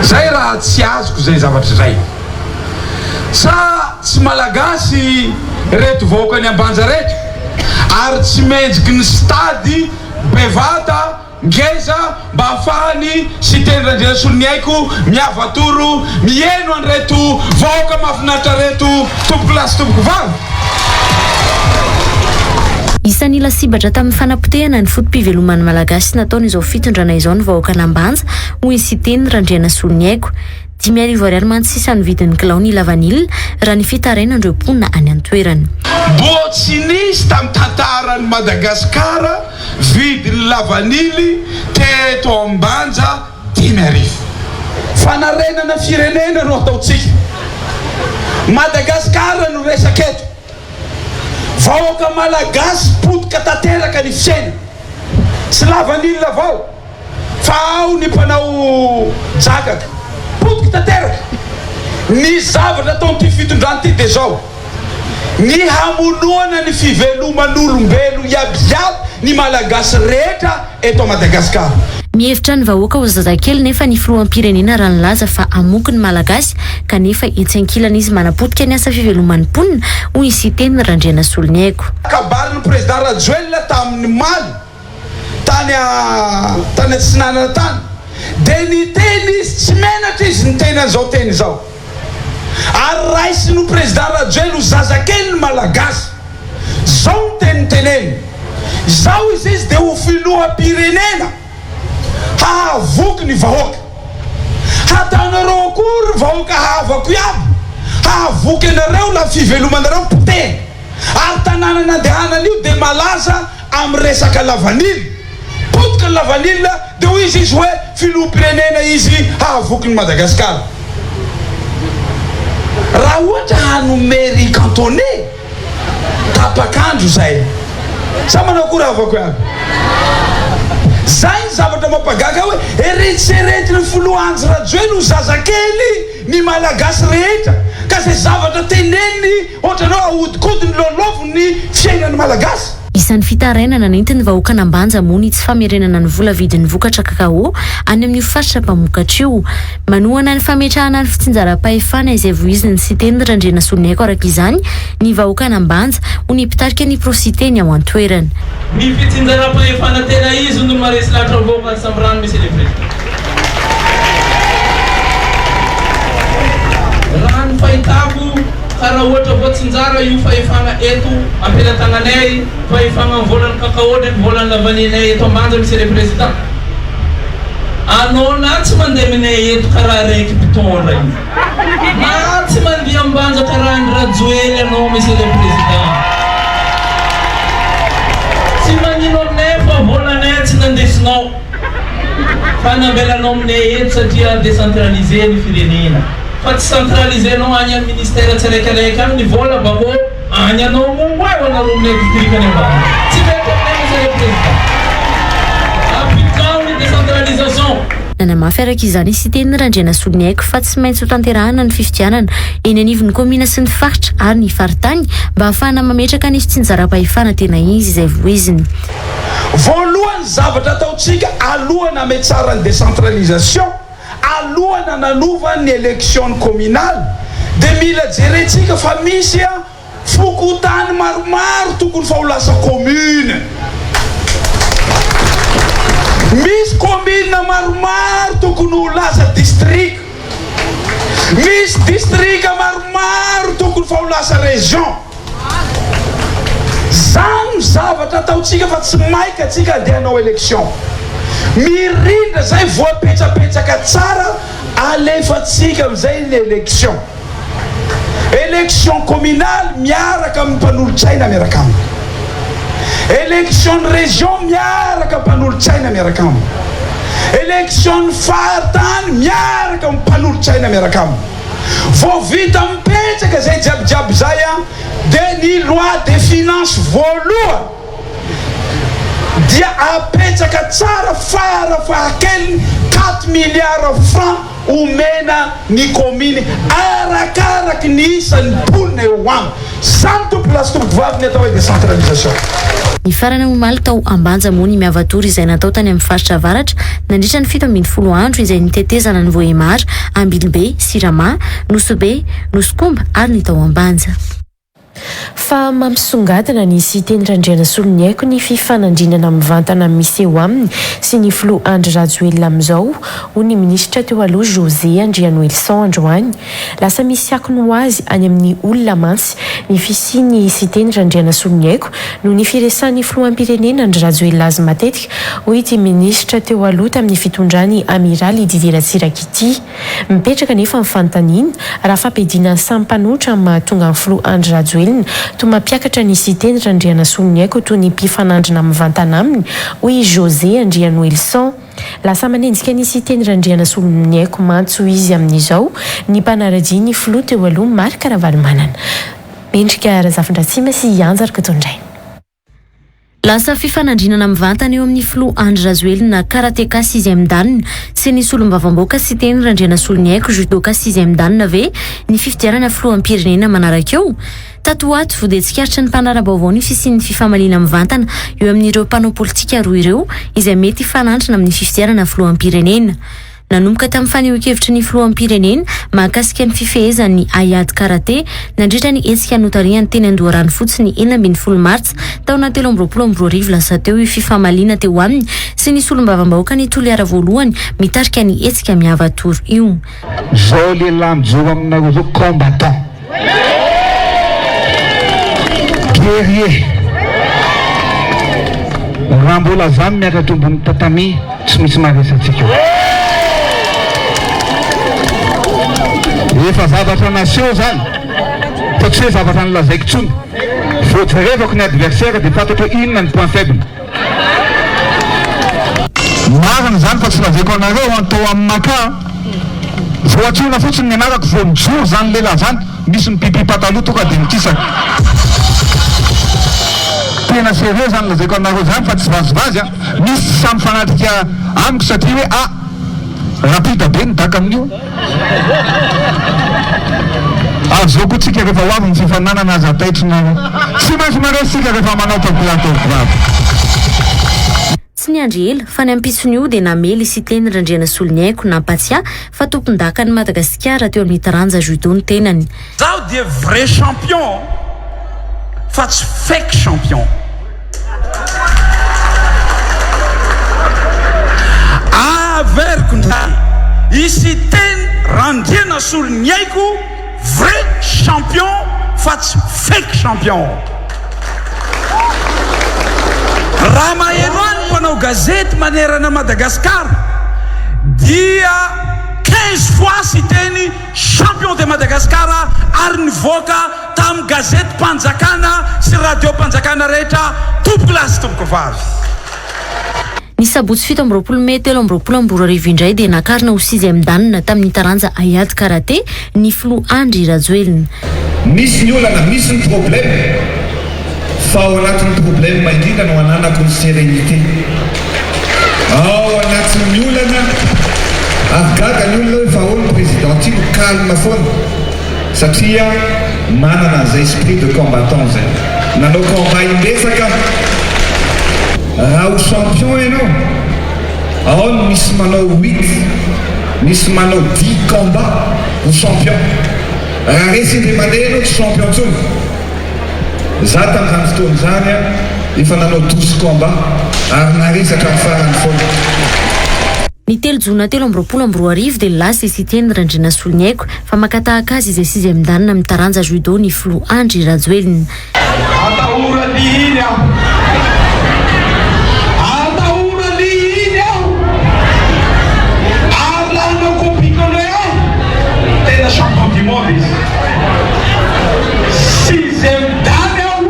Zay raha tsy azoko zay zavatra zay. Sa tsy malagasy reto vahoakan'i Ambanja reto? Ary tsy mendriky ny stade bevata ngeza mba afahany Siteny Randrianasoloniaiko miavatoro miheno an'ireto vahoaka mahafinaritra reto tompokolahy sy tompokovavy? Isan'ny lasibatra tamin'ny fanapotehana ny foto-piveloman'ny Malagasy nataon'izao fitondrana izao ny vahoakan'Ambanja, hoy i Siteny Randrianasoloniaiko. 5000 ariary mantsy sisa no vidin'ny kilao ny lavanila, raha ny fitarainan'ireo mponina any an-toerana. Mbô tsy nisy tamin'ny tantaran'i Madagasikara vidin'ny lavanily teto Ambanja 5000. Fanarenana firenena no ataontsika. Madagascar no resaka eto. Vahoaka Malagasy potika tanteraka ny fiainana. Tsy lavanila avao fa ao ny mpanao drakaka. Potika tanteraka. Ny zavatra ataon'ity fitondrana ity dia zao. Ny hamonoana ny fiveloman'olombelo iaby iaby ny Malagasy rehetra eto Madagascar. Mihevitra ny vahoaka ho zazakely nefa ny filoham-pirenena raha nilaza fa hamoky ny Malagasy kanefa etsy ankilany izy manapotika ny asa fiveloman'ny mponina, hoy i Siteny Randrianasoloniaiko. Kabarin'ny Président Rajoelina tamin'ny maly tany tany atsinanana tany dia niteny izy, tsy menatra izy niteny an'izao teny izao. Ary raisin'o Président Rajoel ho zazakely ny Malagasy. Zao ny teny teneniny. Izao izy izy dia ho filoham-pirenena hahavoky ny vahoaka. Hataonareo akory vahoaka havako iaby hahavoky anareo la fivelomanareo potehina. Ary tanàna nandehanana io dia malaza amin'ny resaka lavanila. Potika ny lavanila dia hoy izy izy hoe filoham-pirenena izy hahavoky ny Madagasikara. Raha ohatra hanome riz cantonais tapak'andro izay. Sa manao akory havako ihany? Zay ny zavatra mampagaga hoe eritreretin'ny filoha Andry Rajoelina ho zazakely ny Malagasy rehetra ka zay zavatra teneniny ohatran'ny hoe ahodikodiny lôlôviny ny fiainan'ny Malagasy. Isan'ny fitarainana nentin'ny vahoakan'Ambanja moa ny tsy famerenana ny vola vidin'ny vokatra kakao any amin'io faritra mpamokatra io. Manohana ny fametrahana ny fitsinjaram-pahefana izay voizin'ny Siteny Randrianasoloniaiko araka izany ny vahoakan'Ambanja, hoy ny mpitarika ny Pro-Siteny ao an-toerana. Ny fitsinjaram-pahefana tena izy no maharesy lahatra ny vahoakan'i Sambirano Monsieur le Président. Raha ny fahitako ka raha ohatra voatsinjara io fahefana eto ampelatananay, fahefana ny volan'ny cacao ndraiky volan'ny lavanilay eto Ambanja Monsieur le Président. Anao na tsy mandeha aminay eto karaha raiky mpitondra io. Na tsy mandia ambanja karaha an'i Rajoely anao Monsieur le Président. Tsy magnino aminay fa volanay tsy nandesinao fa nambelanao aminay eto satria décentraliser ny firenena. Fa tsy centraliser-nao any amin'ny ministère tsiraikaraiky any ny vola bakô any anao mongo e ho anareo aminay district any ambany. Tsy mety aminay Monsieur le Président. Apitrao ny décentralisation. Nanamafy araka izany i Siteny Randrianasoloniaiko fa tsy maintsy hotanterahana ny fifidianana eny anivon'ny kaomina sy ny faritra ary ny faritany mba hahafahana mametraka ny fitsinjaram-pahefana tena izy izay voiziny. Voalohany zavatra ataontsika alohan'ny hametsara ny décentralisation, Alohana nanova ny election communale dia mila jerentsika fa misy fokontany maromaro tokony fa ho lasa commune. Misy commune maromaro tokony ho lasa district. Misy district maromaro tokony fa ho lasa région. Zany no zavatra ataontsika fa tsy maika tsika andeha hanao election. Mirindra zay voapetsapetsaka tsara alefantsika amizay ny election. Election communale miaraka amin'ny mpanolotsaina miaraka aminy. Election ny région miaraka mpanolotsaina miaraka aminy. Election ny faritany miaraka amin'ny mpanolotsaina miaraka aminy. Vao vita mipetraka zay jiaby jiaby zay an, de ny loi de finance voalohany dia apetraka tsara fara fahakeliny quat milliards francs omena ny commune arakaraky ny isan'ny mponina eo aminy. Zany tompolahy sy tompokovavy ny atao hoe décentralisation. Nifarana omaly tao Ambanja moa ny Miavatory izay natao tany amin'ny faritra avaratra nandritra ny 17 andro izay nitetezana an'i Vohemar, Ambilobe, Sirama, Nosy Be, Nosy Komba ary ny tao Ambanja. Fa mampisongadina ny Siteny Randrianasoloniaiko ny fifanandrinana mivantana miseho aminy sy ny filoha Andry Rajoelina amin'izao, hoy ny minisitra teo aloha José Andrianoelison androany. Lasa misy akony ho azy any amin'ny olona mantsy ny fisian'i Siteny Randrianasoloniaiko noho ny firesahan'ny filoham-pirenena Andry Rajoelina azy matetika, hoy ity minisitra teo aloha tamin'ny fitondran'i Amiraly Didier Ratsiraka ity. Mipetraka anefa ny fanontaniana raha fampiadiana ny samy mpanohitra no mahatonga ny filoha Andry Rajoelina toa mampiakatra an'i Siteny Randrianasoloniaiko toy ny mpifanandrina mivantana aminy, hoy i José Andrianoelison. Lasa manenjika an'i Siteny Randrianasoloniaiko mantsy hoy izy amin'izao ny mpanara-dia ny filoha teo aloha Marc Ravalomanana. Mendrika Razafindratsima sy i Anja Rakotondraina. Lasa fifanandrinana mivantana eo amin'ny filoha Andry Rajoelina, karateka sixième dan, sy ny solombavambaoka Siteny Randrianasoloniaiko, judoka sixième dan, ve ny fifidianana filoham-pirenena manaraka eo? Tato ho ato dia tsikaritry ny mpanara-baovao ny fisian'ny fifamaliana mivantana eo amin'ireo mpanao politika roa ireo izay mety hifanandrina amin'ny fifidianana filoham-pirenena. Nanomboka tamin'ny fanehoan-kevitry ny filoham-pirenena mahakasika ny fifehezany ny haiady karate nandritra ny hetsika notarihany teny Andoharanofotsy ny 16 martsa taona 2023 lasa teo io fifamaliana teo aminy sy ny solombavambahoakan'i Toliara voalohany mitarika ny hetsika Miava Tour io. Zao lehilahy mijoro aminareo zao combattant. Guerrier. Raha mbola za miakatra ambony tatami tsy misy maharesy antsika eo. Efa zavatra naseho zany fa tsy hoe zavatra nolazaiko tsony. Vao jerevako ny adversaire dia fantatro hoe inona ny point faible. Marina izany fa tsy lazaiko anareo an, tao amin'ny Maka an, vao antsoina fotsiny ny anarako vao mijoro izany lehilahy izany, misy mipipi pataloha tonga dia mikisaka. Tena sérieux izany lazaiko anareo izany fa tsy vazivazy an, misy tsy sahy mifanatrika amiko satria hoe ah rapide be ny daka amin'io. Ary zao koa tsika rehefa ho avy ny fifaninanana aza taitry nareo. Tsy maintsy mandresy tsika rehefa manao tompolahy tompovavy. Tsy niandry ela fa ny ampitson'io dia namely i Siteny Randrianasoloniaiko nampatsiahy fa tompondakan'i Madagasikara teo amin'ny taranja judo ny tenany. Zaho dia vrai champion fa tsy fake champion. Averiko ndray, i Siteny Randrianasoloniaiko vrai champion fa tsy fake champion. Raha maheno ahy ny mpanao gazety manerana Madagascar dia 15 fois Siteny champion de Madagascar ary nivoaka tamin'ny gazetim-panjakana sy radiom-panjakana rehetra tompokolahy sy tompokovavy. Ny sabotsy 27 mey 2023 indray dia nakarina ho sixième dan tamin'ny taranja haiady karate ny filoha Andry Rajoelina. Misy ny olana, misy ny problème, fa ao anatin'ny problème indrindra no ananako ny sérénité. Ao anatin'ny olana, ary gaga ny olona hoe fa ahoana ny président ty no calme foana, satria manana an'izay esprit de combattant izay. Nanao combat imbetsaka aho. Raha ho champion ianao, ao ny misy manao huit, misy manao dix combats ho champion. Raha resy indray mandeha ianao tsy champion intsony. Za tamin'izany fotoana izany efa nanao 12 combats ary naharesy hatramin'ny farany foana. Ny 3 jona 2023 dia nilaza i Siteny Randrianasoloniaiko fa maka tahaka azy izay sixième dan amin'ny taranja judo ny filoha Andry Rajoelina. Atahorany iny aho. Atahorany iny aho. Ary laha hanao copie coller ahy, tena champion du monde izy. Sixième dan aho,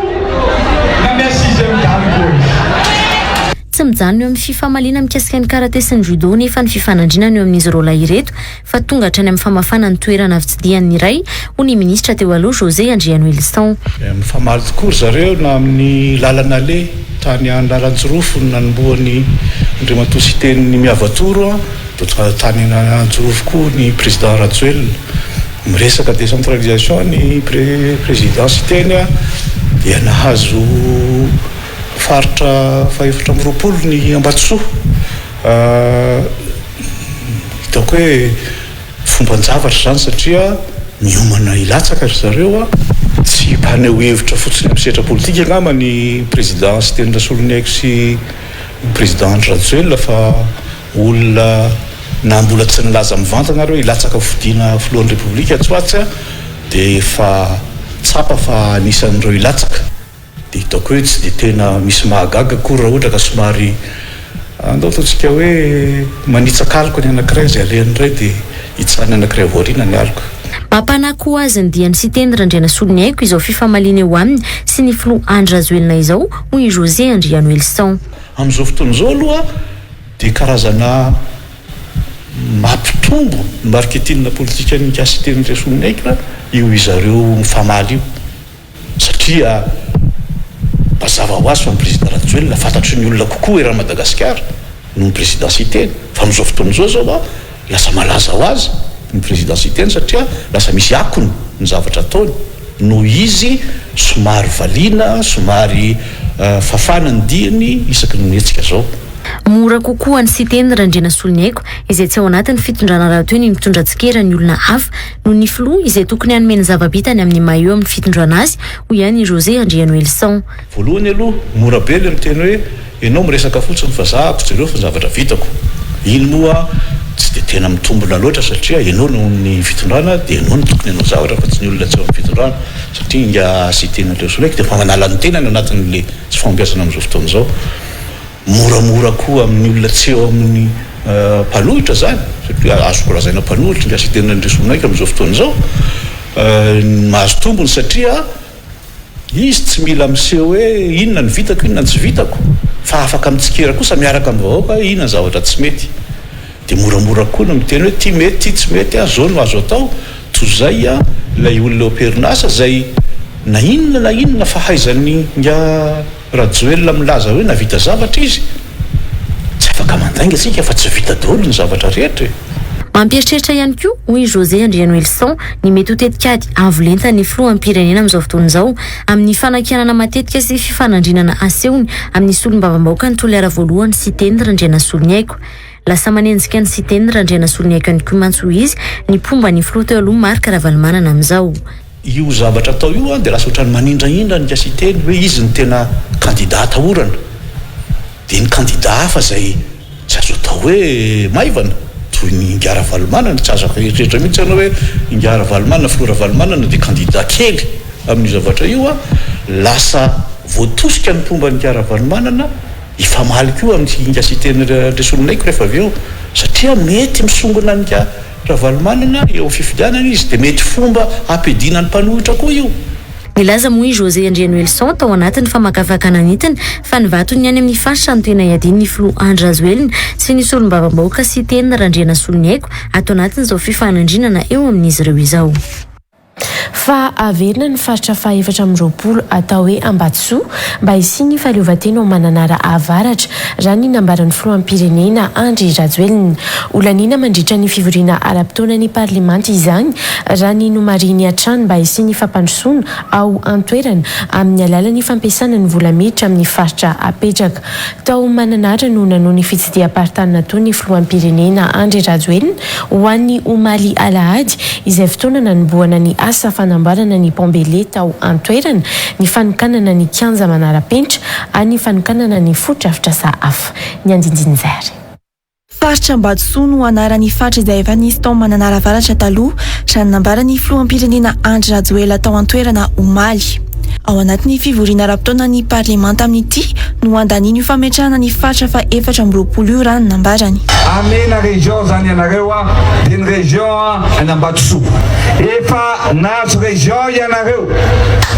namea sixième dan koa izy. Tsy mijanona eo amin'ny fifamaliana mikasika ny karate sy ny judo nefa ny fifanandrinana eo amin'izy roalahy ireto fa tonga hatrany amin'ny famafana ny toerana fitsidihan'ny iray, hoy ny minisitra teo aloha José Andrianoelison. Mifamaly tokoa ry zareo na amin'ny lalana aleha tany Analanjirofo no nanombohan'i Andriamatoa Siteny Miavatoro dia tany Analanjirofo koa ny Président Rajoelina. Miresaka décentralisation ny Président Siteny dia nahazo faritra faha-24 ny Ambatosoa. Hitako hoe fomban-javatra izany satria miomana hilatsaka ry zareo. Tsy mpaneho hevitra fotsiny amin'ny sehatra politika angamba ny Président Siteny Rasoloniaiko sy ny Président Andry Rajoelina fa olona na mbola tsy nilaza mivantana ary hoe hilatsaka hofidiana filohan'ny Repoblika atsy ho atsy dia efa tsapa fa anisan'ireo hilatsaka. Dia hitako hoe tsy dia tena misy mahagaga akory raha ohatra ka somary andao ataontsika hoe manitsaka aloka ny anankiray izay alehan'ny iray dia hitsahan'ny anankiray avy aoriana ny aloka. Mampanahy koa azy ny dian'i Siteny Randrianasoloniaiko izao fifamaliana eo aminy sy ny filoha Andry Rajoelina izao, hoy i José Andrianoelison. Amin'izao fotoana izao aloha dia karazana mampitombo ny marketing politikan'i Siteny Randrianasoloniaiko io izareo mifamaly io. Satria mazava ho azy fa ny Président Rajoelina fantatry ny olona kokoa eran'i Madagasikara noho ny Président Siteny. Fa amin'izao fotoana izao izao an, lasa malaza ho azy ny Président Siteny satria lasa misy akony ny zavatra ataony noho izy somary valiana, somary fafana ny diany isaky ny mihetsika izao. Mora kokoa an'i Siteny Randrianasoloniaiko izay tsy ao anatin'ny fitondrana rahateo ny mitondra tsikera ny olona hafa noho ny filoha izay tokony hanome ny zava-bitany amin'ny maha eo amin'ny fitondrana azy, hoy ihany i José Andrianoelison. Voalohany aloha, mora be le miteny hoe ianao miresaka fotsiny fa za ako jereo fa ny zavatra vitako. Iny moa tsy dia tena mitombina loatra satria ianao no amin'ny fitondrana dia ianao no tokony hanao zavatra fa tsy ny olona tsy ao amin'ny fitondrana satria ingahy Siteny Andrianasoloniaiko dia efa manala ny tenany ao anatin'le tsy fahombiazana amin'izao fotoana izao. Moramora koa amin'ny olona tsy eo amin'ny mpanohitra izany, satria azoko lazaina mpanohitra ingahy Siteny Randriasoanaiky amin'izao fotoana izao, ny mahazo tombony satria izy tsy mila miseho hoe inona no vitako, inona no tsy vitako, fa afaka mitsikera kosa miaraka amin'ny vahoaka hoe inona ny zavatra tsy mety. Dia moramora koa ny miteny hoe ity mety, ity tsy mety, izao no azo atao, toy izay ilay olona eo am-perinasa izay na inona na inona fahaizan'ny ingahy Rajoelina milaza hoe navita zavatra izy, tsy afaka mandainga isika fa tsy vita daholo ny zavatra rehetra e. Mampieritreritra ihany koa, hoy i José Andrianoelison, ny mety ho tetikady avo lentan'ny filoham-pirenena amin'izao fotoana izao, amin'ny fanakianana matetika sy fifanandrinana asehony amin'ny solombavambahoakan'i Toliara voalohany Siteny Randrianasoloniaiko. Lasa manenjika an'i Siteny Randrianasoloniaiko ihany koa mantsy, hoy izy, ny mpomba ny filoha teo aloha Marc Ravalomanana amin'izao. Io zavatra atao io dia lasa ohatran'ny manindrahindra an'i Siteny hoe izy no tena kandida atahorana. Dia ny kandida hafa izay tsy azo atao hoe maivana, toy ny Ingahy Ravalomanana, tsy azoko eritreritra mihitsy ianao hoe Ingahy Ravalomanana, Filoha Ravalomanana dia kandida kely amin'io zavatra io an, lasa voatosika ny mpomba an'Ingahy Ravalomanana hifamaly koa amin'i Ingahy Siteny Andriasoloniaiko rehefa avy eo, satria mety misongona an'Ingahy Ravalomanana eo amin'ny fifidianana izy dia mety fomba hampiadiana ny mpanohitra koa io. Nilaza moa i José Andrianoelison tao anatin'ny famakafakana nentiny fa ny vaton'ny any amin'ny faritra no tena iadian'ny filoha Andry Rajoelina sy ny solombavambahoaka Siteny Randrianasoloniaiko ato anatin'izao fifanandrinana eo amin'izy ireo izao. Fa averina ny faritra faha 24 atao hoe Ambatosoa mba hisian'ny fahaleovantena ao Mananara Avaratra, raha ny nambaran'ny filoham-pirenena Andry Rajoelina. Holaniana mandritra ny fivoriana ara-potoana ny parlemanta izany, raha ny nomarihiny hatrany mba hisian'ny fampandrosoana ao an-toerana amin'ny alalan'ny fampiasana ny vola miditra amin'ny faritra apetraka. Tao Mananara no nanao ny fitsidiham-paritany nataony ny filoham-pirenena Andry Rajoelina ho an'ny omaly alahady, izay fotoana nanombohana ny asa fanamboarana ny Pont Bailey tao an-toerana, ny fanokanana ny kianja manara-penitra ary ny fanokanana ny fotodrafitrasa hafa. Ny andindinin'izay ary. Faritra Ambatosoa no anaran'ny faritra izay efa nisy tao Mananara Avaratra taloha, raha ny nambaran'ny filoham-pirenena Andry Rajoelina tao an-toerana omaly. Ao anatin'ny fivoriana ara-potoanan'ny parlemanta amin'ity no handaniana io fametrahana ny faritra faha 24 io raha ny nambarany. Amena région zany ianareo a, dia ny région any Ambatosoa. Efa nahazo région ianareo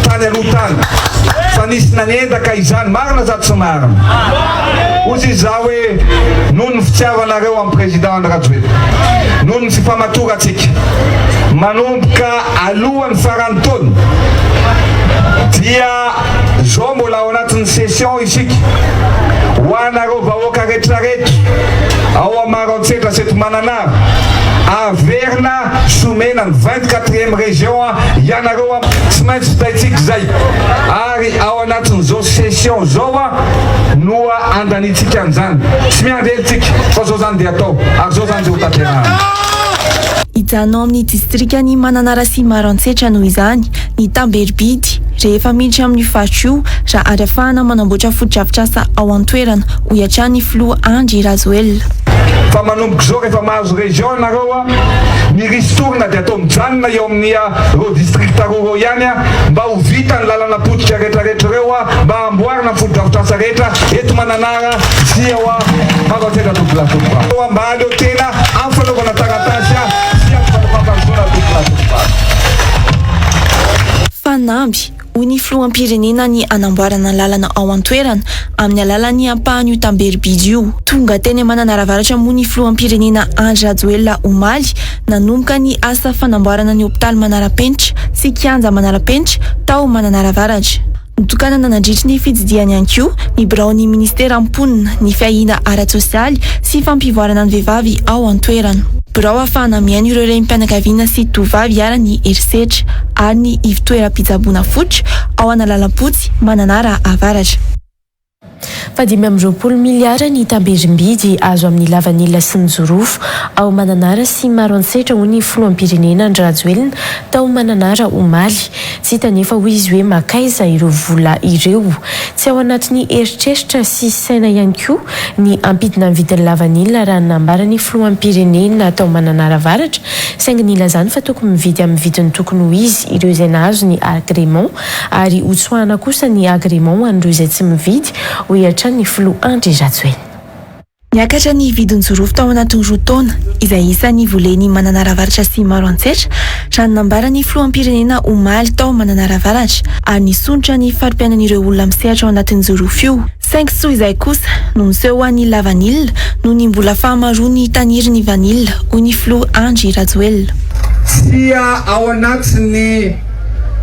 tany aloha tany fa nisy nanendaka izany, marina sa tsy marina? Hoy izy izaho hoe noho ny fitiavanareo an'i Président Andry Rajoelina, noho ny fifamatorantsika, manomboka alohan'ny faran'ny taona dia zao mbola ao anatin'ny session isika, ho anareo vahoaka retraretra ao Maroantsetra sy eto Mananara, averina somena ny 24 ème région ianareo, tsy maintsy vitaintsika izay ary ao anatin'izao session zao no andaniantsika an'izany. Tsy miandry ela tsika fa zao zany dia atao ary zao zany dia ho tanterahana. Hijanona ao amin'ny distrikan'i Mananara sy Maroantsetra noho izany ny tamberibidy rehefa miditra amin'io faritra io raha ary afahana manamboatra fotodrafitrasa ao an-toerana, hoy hatrany ny filoha Andry Rajoelina. Fa manomboka izao rehefa mahazo région ianareo, ny ristourne dia atao mijanona eo amin'ny ireo district roa ireo ihany mba ho vita ny lalana potika rehetra rehetra ireo mba hamboarina ny fotodrafitrasa rehetra eto Mananara sy ao Maroantsetra Tompolahy Tompovavy mba hahaleo tena amin'ny fanaovana taratasy sy amin'ny fampandrosoana Tompolahy Tompovavy. Fanamby, hoy ny filoham-pirenena ny hanamboarana lalana ao an-toerana amin'ny alalan'ny ampahan'io tamberibidy io. Tonga teny Mananara Avaratra moa ny filoham-pirenena Andry Rajoelina omaly nanomboka ny asa fanamboarana ny hopitaly manara-penitra sy kianja manara-penitra tao Mananara Avaratra. Notokanana nandritry ny fitsidihany ihany koa ny biraon'ny minisiteran'ny mponina, ny fiahiana ara-tsosialy sy fampivoarana ny vehivavy ao an-toerana. Birao ahafahana mihaino ireo renim-pianakaviana sy tovovavy iharan'ny herisetra ary ny ivon-toeram-pitsaboana fototra ao Analalmpotsy, Mananara Avaratra. Fa 25 miliara ny tamberim-bidy azo amin'ny lavanila sy ny jorofo ao Mananara sy Maroantsetra, hoy ny filoham-pirenena Andry Rajoelina tao Mananara omaly. Tsy hita anefa, hoy izy, hoe mankaiza ireo vola ireo. Tsy ao anatin'ny eritreritra sy saina ihany koa ny hampidina ny vidin'ny lavanila raha ny nambaran'ny filoham-pirenena tao Mananara Avaratra, saingy nilazany fa tokony mividy amin'ny vidiny tokony ho izy ireo izay nahazo ny agrément. Ary hotsoahana kosa ny agrément ho an'ireo izay tsy mividy, hoy hatrany ny filoha Andry Rajoelina. Niakatra ny vidin-jorofo tao anatin'ny roa taona, izay isan'ny volen'i Mananara Avaratra sy Maroantsetra, raha ny nambaran'ny filoham-pirenena omaly tao Mananara Avaratra, ary nisondrotra ny fari-piainan'ireo olona misehatra ao anatin'ny jorofo io. Saingy tsy toy izay kosa no miseho ho an'ny lavanila noho ny mbola fahamaroan'ny taniry ny vanila, hoy ny filoha Andry Rajoelina. Tsy ao anatin'ny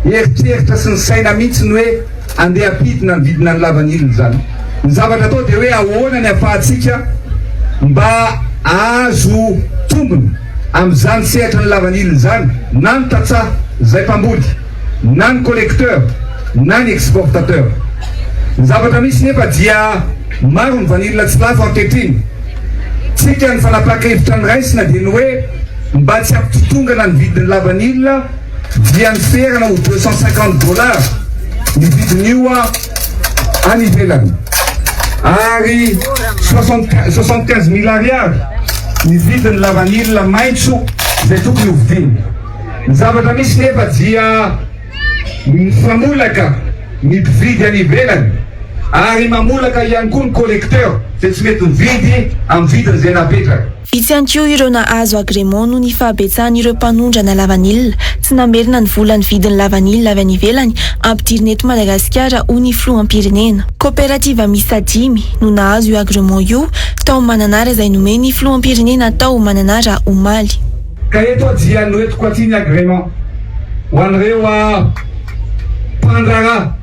eritreritra sy ny saina mihitsy ny hoe andeha hampidina ny vidina ny lavanila izany. Ny zavatra atao dia hoe ahoana ny ahafahantsika mba hahazo tombony. amin'izany sehatry ny lavanila izany na ny tantsaha izay mpamboly na ny collecteur na ny exportateur. Ny zavatra misy nefa dia maro ny vanila tsy lafo ankehitriny. Tsika ny fanapahan-kevitra noraisina dia ny hoe mba tsy hampitotongana ny vidin'ny lavanila dia niferana ho 250 dollars ny vidin'io any ivelany ary 75 mille ariary ny vidin'ny lavanila maitso izay tokony hovidiana. Ny zavatra misy nefa dia mifamolaka ny mpividy any ivelany ary mamolaka ihany koa ny collecteur izay tsy mety mividy amin'ny vidiny izay napetraka. Vitsy ihany koa ireo nahazo agrément noho ny fahabetsahan'ireo mpanondrana lavanila tsy namerina ny vola nividy ny lavanila avy any ivelany ampidirina eto Madagasikara hoy ny filoham-pirenena. Koperativa miisa dimy no nahazo io agrément io tao Mananara izay nomen'ny filoham-pirenena tao Mananara omaly. Ka eto aho dia noentiko aty ny agrément ho an'ireo mpandraharaha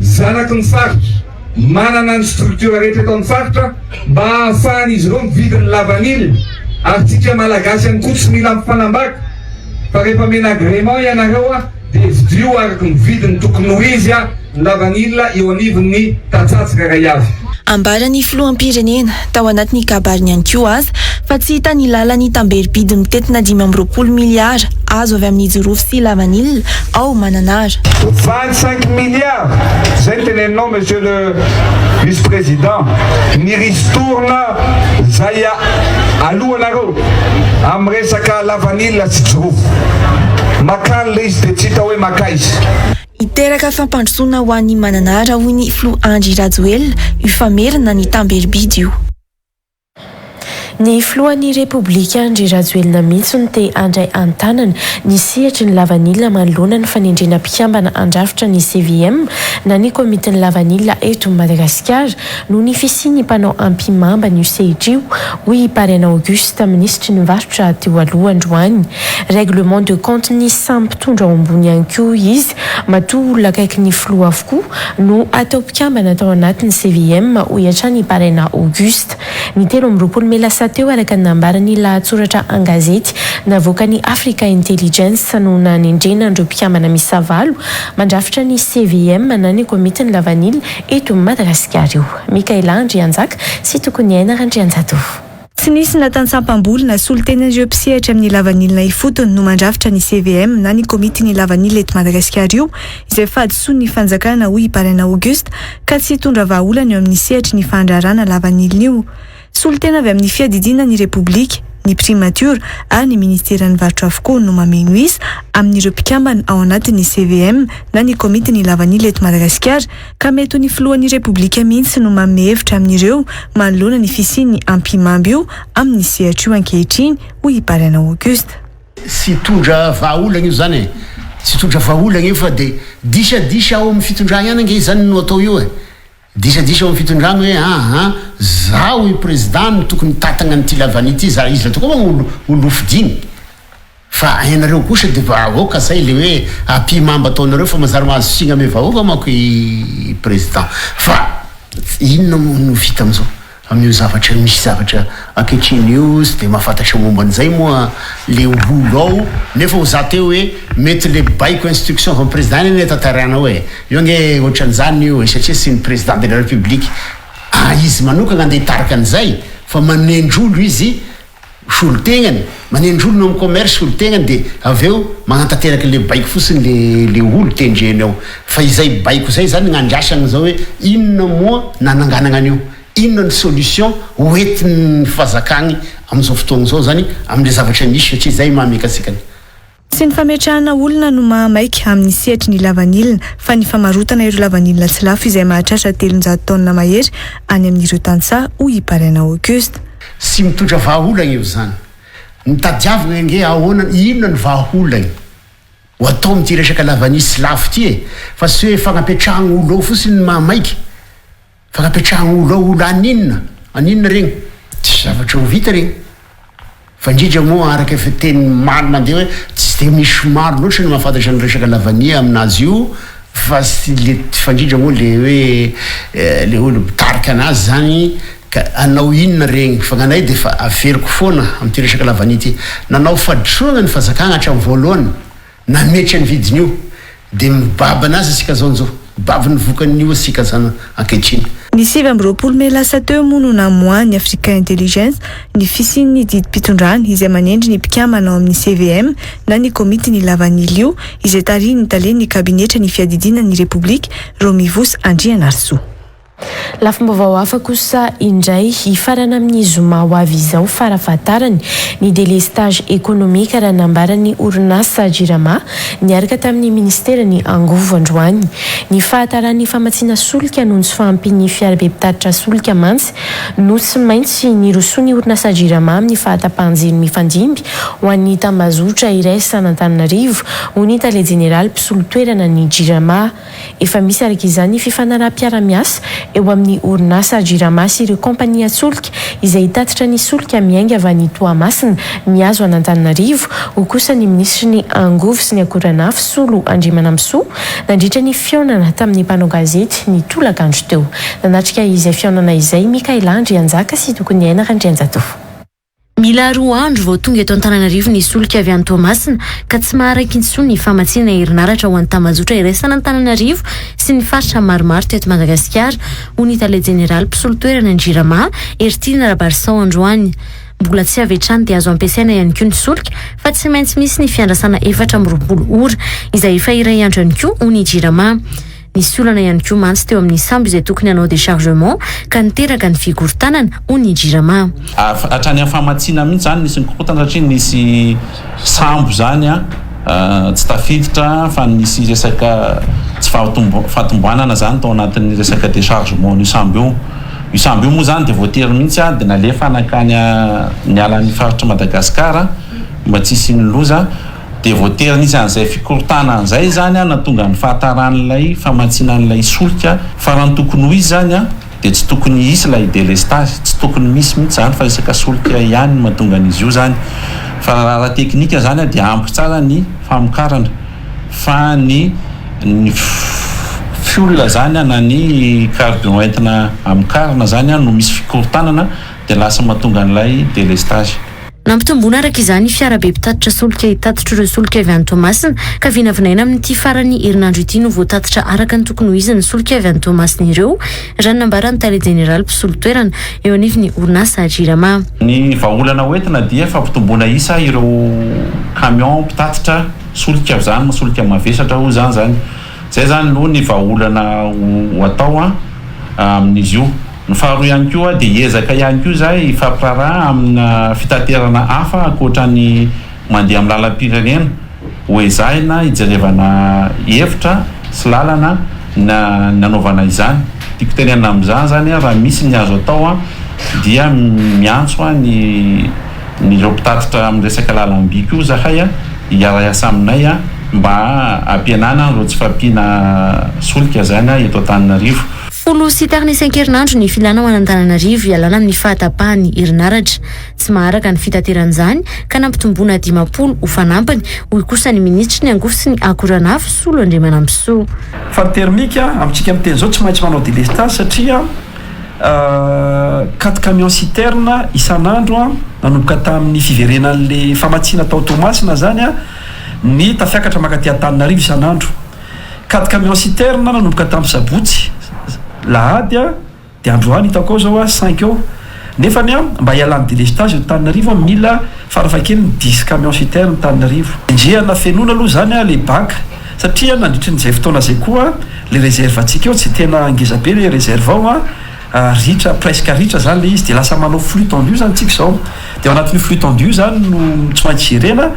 zanaky ny faritra. Manana ny structure rehetra eto amin'ny faritra mba ahafahan'izy ireo mividy ny lavanila ary tsika malagasy ihany koa tsy mila mifanambaka fa rehefa omena agrément ianareo dia vidio araka ny vidiny tokony ho izy ny lavanila eo anivon'ny tantsaha tsirairay avy. Ambaran'ny filoham-pirenena, tao anatin'ny kabariny ihany koa aza, fa tsy hita ny lalan'ny tamberim-bidy mitentina 25 miliara azo avy amin'ny jirofo sy lavanila ao Mananara. 25 milliards, zay no teneninao monsieur le vice président, ny ristourne zay alohanareo amin'ny resaka lavanila sy jirofo. Makany le izy de tsy hita hoe makaiza. Hiteraka fampandrosoana ho an'i Mananara hoy ny filoha Andry Rajoelina io famerina ny tamberim-bidy io. Ny filohan'ny Repoblika Andry Rajoelina mihitsy no te handray an-tanana ny sehatry ny lavanila manoloana ny fanendrena mpikambana handrafitra ny CVM na ny komitin'ny lavanila eto Madagasikara noho ny fisian'ny mpanao ampihimamba an'io sehitra io, hoy i Paraina Auguste, minisitry ny varotra teo aloha androany. Règlement de compte-n'ny samy mpitondra ao ambony ihany koa izy, matoa olona akaiky ny filoha avokoa no atao mpikambana tao anatin'ny CVM, hoy hatrany i Paraina Auguste. Ny 23 mey lasa teo, araka ny nambaran'ny lahatsoratra an-gazety navoakan'ny Africa Intelligence no nanendrena an'ireo mpikambana miisa valo mandrafitra ny CVM na ny Komitin'ny Lavanila eto Madagasikara io. Mickaela Andrianjaka sy Tokoniaina Randrianjatovo. Tsy nisy na tantsaha mpamboly na solontenan'ireo mpisehatra amin'ny lavanilina ifotony no mandrafitra ny CVM na ny Komitin'ny Lavanila eto Madagasikara io, izay fahadisoan'ny fanjakana hoy i Paraina Auguste, ka tsy hitondra vahaolana eo amin'ny sehatry ny fandraharahana lavanilina io. Solontena avy amin'ny fiadidiana ny Repoblika, ny Primatiora ary ny Ministeran'ny Varotra avokoa no mameno isa amin'ireo mpikambana ao anatin'ny CVM na ny Komitin'ny Lavanila eto Madagasikara ka mety ho ny Filohan'ny Repoblika mihitsy no manome hevitra amin'ireo manoloana ny fisian'ny ampihimamba io amin'ny sehatra io ankehitriny, hoy i Bariana Auguste. Tsy hitondra vahaolana io zany e! Tsy hitondra vahaolana io fa de disadisa ao amin'ny fitondrana ihany ange izany no atao io e! Disadisa ao amin'ny fitondrana hoe aa zaho i président no tokony hitantagna an'ity lavan'ity ity, za iza tokoa moa no olo hofidiny? Fa ianareo kosa de vahoaka zay le hoe ampihimamba ataonareo fa manjary mahazo signe ame vahoaka manko i président fa inona moa no vita amizao? Amin'io zavatra misy zavatra ankehitriny io tsy dia mahafantatra momba an'izay moa le olo ao nefa ho za teo hoe mety le baiko instruction avy amin'ny président anie anie tantaraina ao e! Io ange ohatran'izany io e satria tsy ny président de la république ah izy manokana andeha hitarika an'izay fa manendry olo izy solontegnany, manendry olona ao amin'ny commerce solontegnany dia avy eo magnantanteraka le baiko fotsiny le le olo tendreny ao. Fa izay baiko izay zany gn'andrasagna zao hoe inona moa nananganagna an'io, inona ny solution ho entin'ny fazakagny amin'izao fotoagna izao zany amle zavatra misy satria zay maha mekasikany. Tsy ny fametrahana olona no maha maika amin'ny sehatry ny lavanilina fa ny famarotana ireo lavanilina tsy lafo izay mahatratra 300 taonina mahery any amin'ireo tantsaha, hoy i Baraina Auguste. Tsy mitondra vahaolagna io zany. Ny tadiavigna ange ahoana, inona ny vahaolagna ho atao amin'ity resaka lavanille sy lafo ity e? Fa tsy hoe fagnapetrahagna olo ao fotsiny ny maha maika. Fagnapetrahagna olo ao, olo haninona? Haninona regny? Tsisy zavatra ho vita regny. Fa indrindra moa araka efa teny maro mandeha hoe tsy dia misy maro loatra ny mahafantatra ny resaka lavania aminazy io fa sy le fa indrindra moa le hoe le olo mitarika anazy zany. Ka hanao inona regny? Fa gnanay de efa averiko foana amty resaka lavanille ty, nanao fadrosoagna ny fazakagna hatramy voalohany nametra ny vidiny io de mibaby anazy asika zao njo, mibaby ny vokany io asika zany ankehitriny. Ny 29 mey lasa teo moa no namoahan'ny Africa Intelligence ny fisian'ny didim-pitondrana izay manendry ny mpikambana ao amin'ny CVM na ny Komitin'ny Lavanila io izay tarihin'ny talen'ny kabinetra ny fiadidiana ny Repoblika, Romivos Andrianarisoa. Lafim-baovao hafa kosa indray, hifarana amin'ny zoma ho avy izao farafahatarany ny délestage économique raha nambaran'ny orinasa Jirama niaraka tamin'ny minisiteran'ny angovo androany. Ny fahataran'ny famatsiana solika noho ny tsy fahampian'ny fiarabe mpitatitra solika mantsy no tsy maintsy nirosoan'ny orinasa Jirama amin'ny fahatapahan-jiro mifandimby ho an'ny tambazotra iraisan'Antananarivo, hoy ny tale jeneraly mpisolo toerana ny Jirama. Efa misy araka izany ny fifanaraham-piarahamiasa eo amin'ny orinasa Jirama sy ireo kaompanian-tsolika izay hitatitra ny solika miainga avy any Toamasina mihazo an'Antananarivo, hoy kosa ny minisitry ny Angovo sy ny Akoranafo, Solo Andriamanampisoa, nandritra ny fihaonana tamin'ny mpanao gazety ny tolakandro teo. Nanatrika izay fihaonana izay Mickaela Andrianjaka sy Tokoniaina Randrianjatovo. Mila roa andro vao tonga eto Antananarivo ny solika avy any Toamasina ka tsy maharaka intsony ny famatsiana herinaratra ho an'ny tambajotra iraisan'Antananarivo sy ny faritra maromaro teto Madagasikara, hoy ny tale jeneraly mpisolo toerana ny Jirama, Heritiana Rabarison androany. Mbola tsy avy hatrany dia azo ampiasaina ihany koa ny solika fa tsy maintsy misy ny fiandrasana 24 ora, izay efa iray andro ihany koa, hoy ny Jirama. Nisy olana ihany koa mantsy teo amin'ny sambo izay tokony hanao déchargement ka niteraka ny fikorontanana, hoy ny Jirama. Hatrany amin'ny famatsiana mihitsy izany nisy nikorontana satria nisy sambo izany tsy tafiditra fa nisy resaka tsy fahatombanana izany tao anatin'ny resaka déchargement an'io sambo io. Io sambo io moa izany dia voatery mihitsy dia nalefa nankany niala ny faritr'i Madagasikara mba tsy hisian'ny loza. Dia voatery nisy an'izay fikorontanana izay izany nahatonga ny fahataran'ilay famatsiana an'ilay solika. Fa raha ny tokony ho izy izany dia tsy tokony hisy ilay délestage, tsy tokony misy mihitsy izany fa resaka solika ihany no mahatonga an'izy io izany. Fa raha ara-teknika izany dia ampy tsara ny famokarana fa ny ny fioul izany na ny carburant entina hamokarana izany no misy fikorontanana dia lasa mahatonga an'ilay délestage. Nampitomboina araka izany ny fiarabe mpitatitra solika hitatitra ireo solika avy any Toamasina ka vinavinaina amin'ity faran'ny herinandro ity no voatatitra araka ny tokony ho izy ny solika avy any Toamasina ireo, raha ny nambaran'ny tale jeneraly mpisolo toerana eo anivon'ny orinasa Jirama. Ny vahaolana hoentina dia fampitomboana isa ireo camion mpitatitra solika izany, solika mavesatra hoy izany izany. Izay izany no ny vahaolana ho atao amin'izy io. Ny faharoa ihany koa dia hiezaka ihany koa izahay hifampiraharaha amina fitaterana hafa ankoatra ny mandeha amin'ny lalam-pirenena. Ho ezahina hijerevana hevitra sy lalana ny hanaovana izany. Tiako tenenina amin'izany izany raha misy ny azo atao dia miantso ny ireo mpitatitra amin'ny resaka lalam-by koa izahay hiara-hiasa aminay mba hampihenana ireo tsy fahampiana solika izany eto Antananarivo. Folo sy tariny isan-kerinandro ny filana ho an'Antananarivo hialana amin'ny fahatapahan'ny herinaratra. Tsy maharaka ny fitaterana izany ka nampitomboina 50 ho fanampiny, hoy kosa ny minisitry ny angovo sy ny akoranafo, Solo Andriamanampisoa. Fa ny thermique amintsika miteny izao tsy maintsy manao délestage satria quatre camions citerne isan'andro nanomboka tamin'ny fiverenan'le famatsiana tao Toamasina izany ny tafiakatra mankaty Antananarivo isan'andro. Quatre camions citerne nanomboka tamin'ny sabotsy, lahady dia androany hitako ao zao a cinq eo. Nefany a mba hialan'ny délestage eto Antananarivo a mila farafahakeliny dix camions citerne Antananarivo. Enjehana fenoina aloha zany a le bac satria nandritry ny zay fotoana zay koa le réserve antsika eo tsy tena ngeza be le réserve ao a, ritra presque ritra zany le izy de lasa manao flux tendu zany tsika zao. De ao anatin'io flux tendu io zany no tsy maintsy gerena,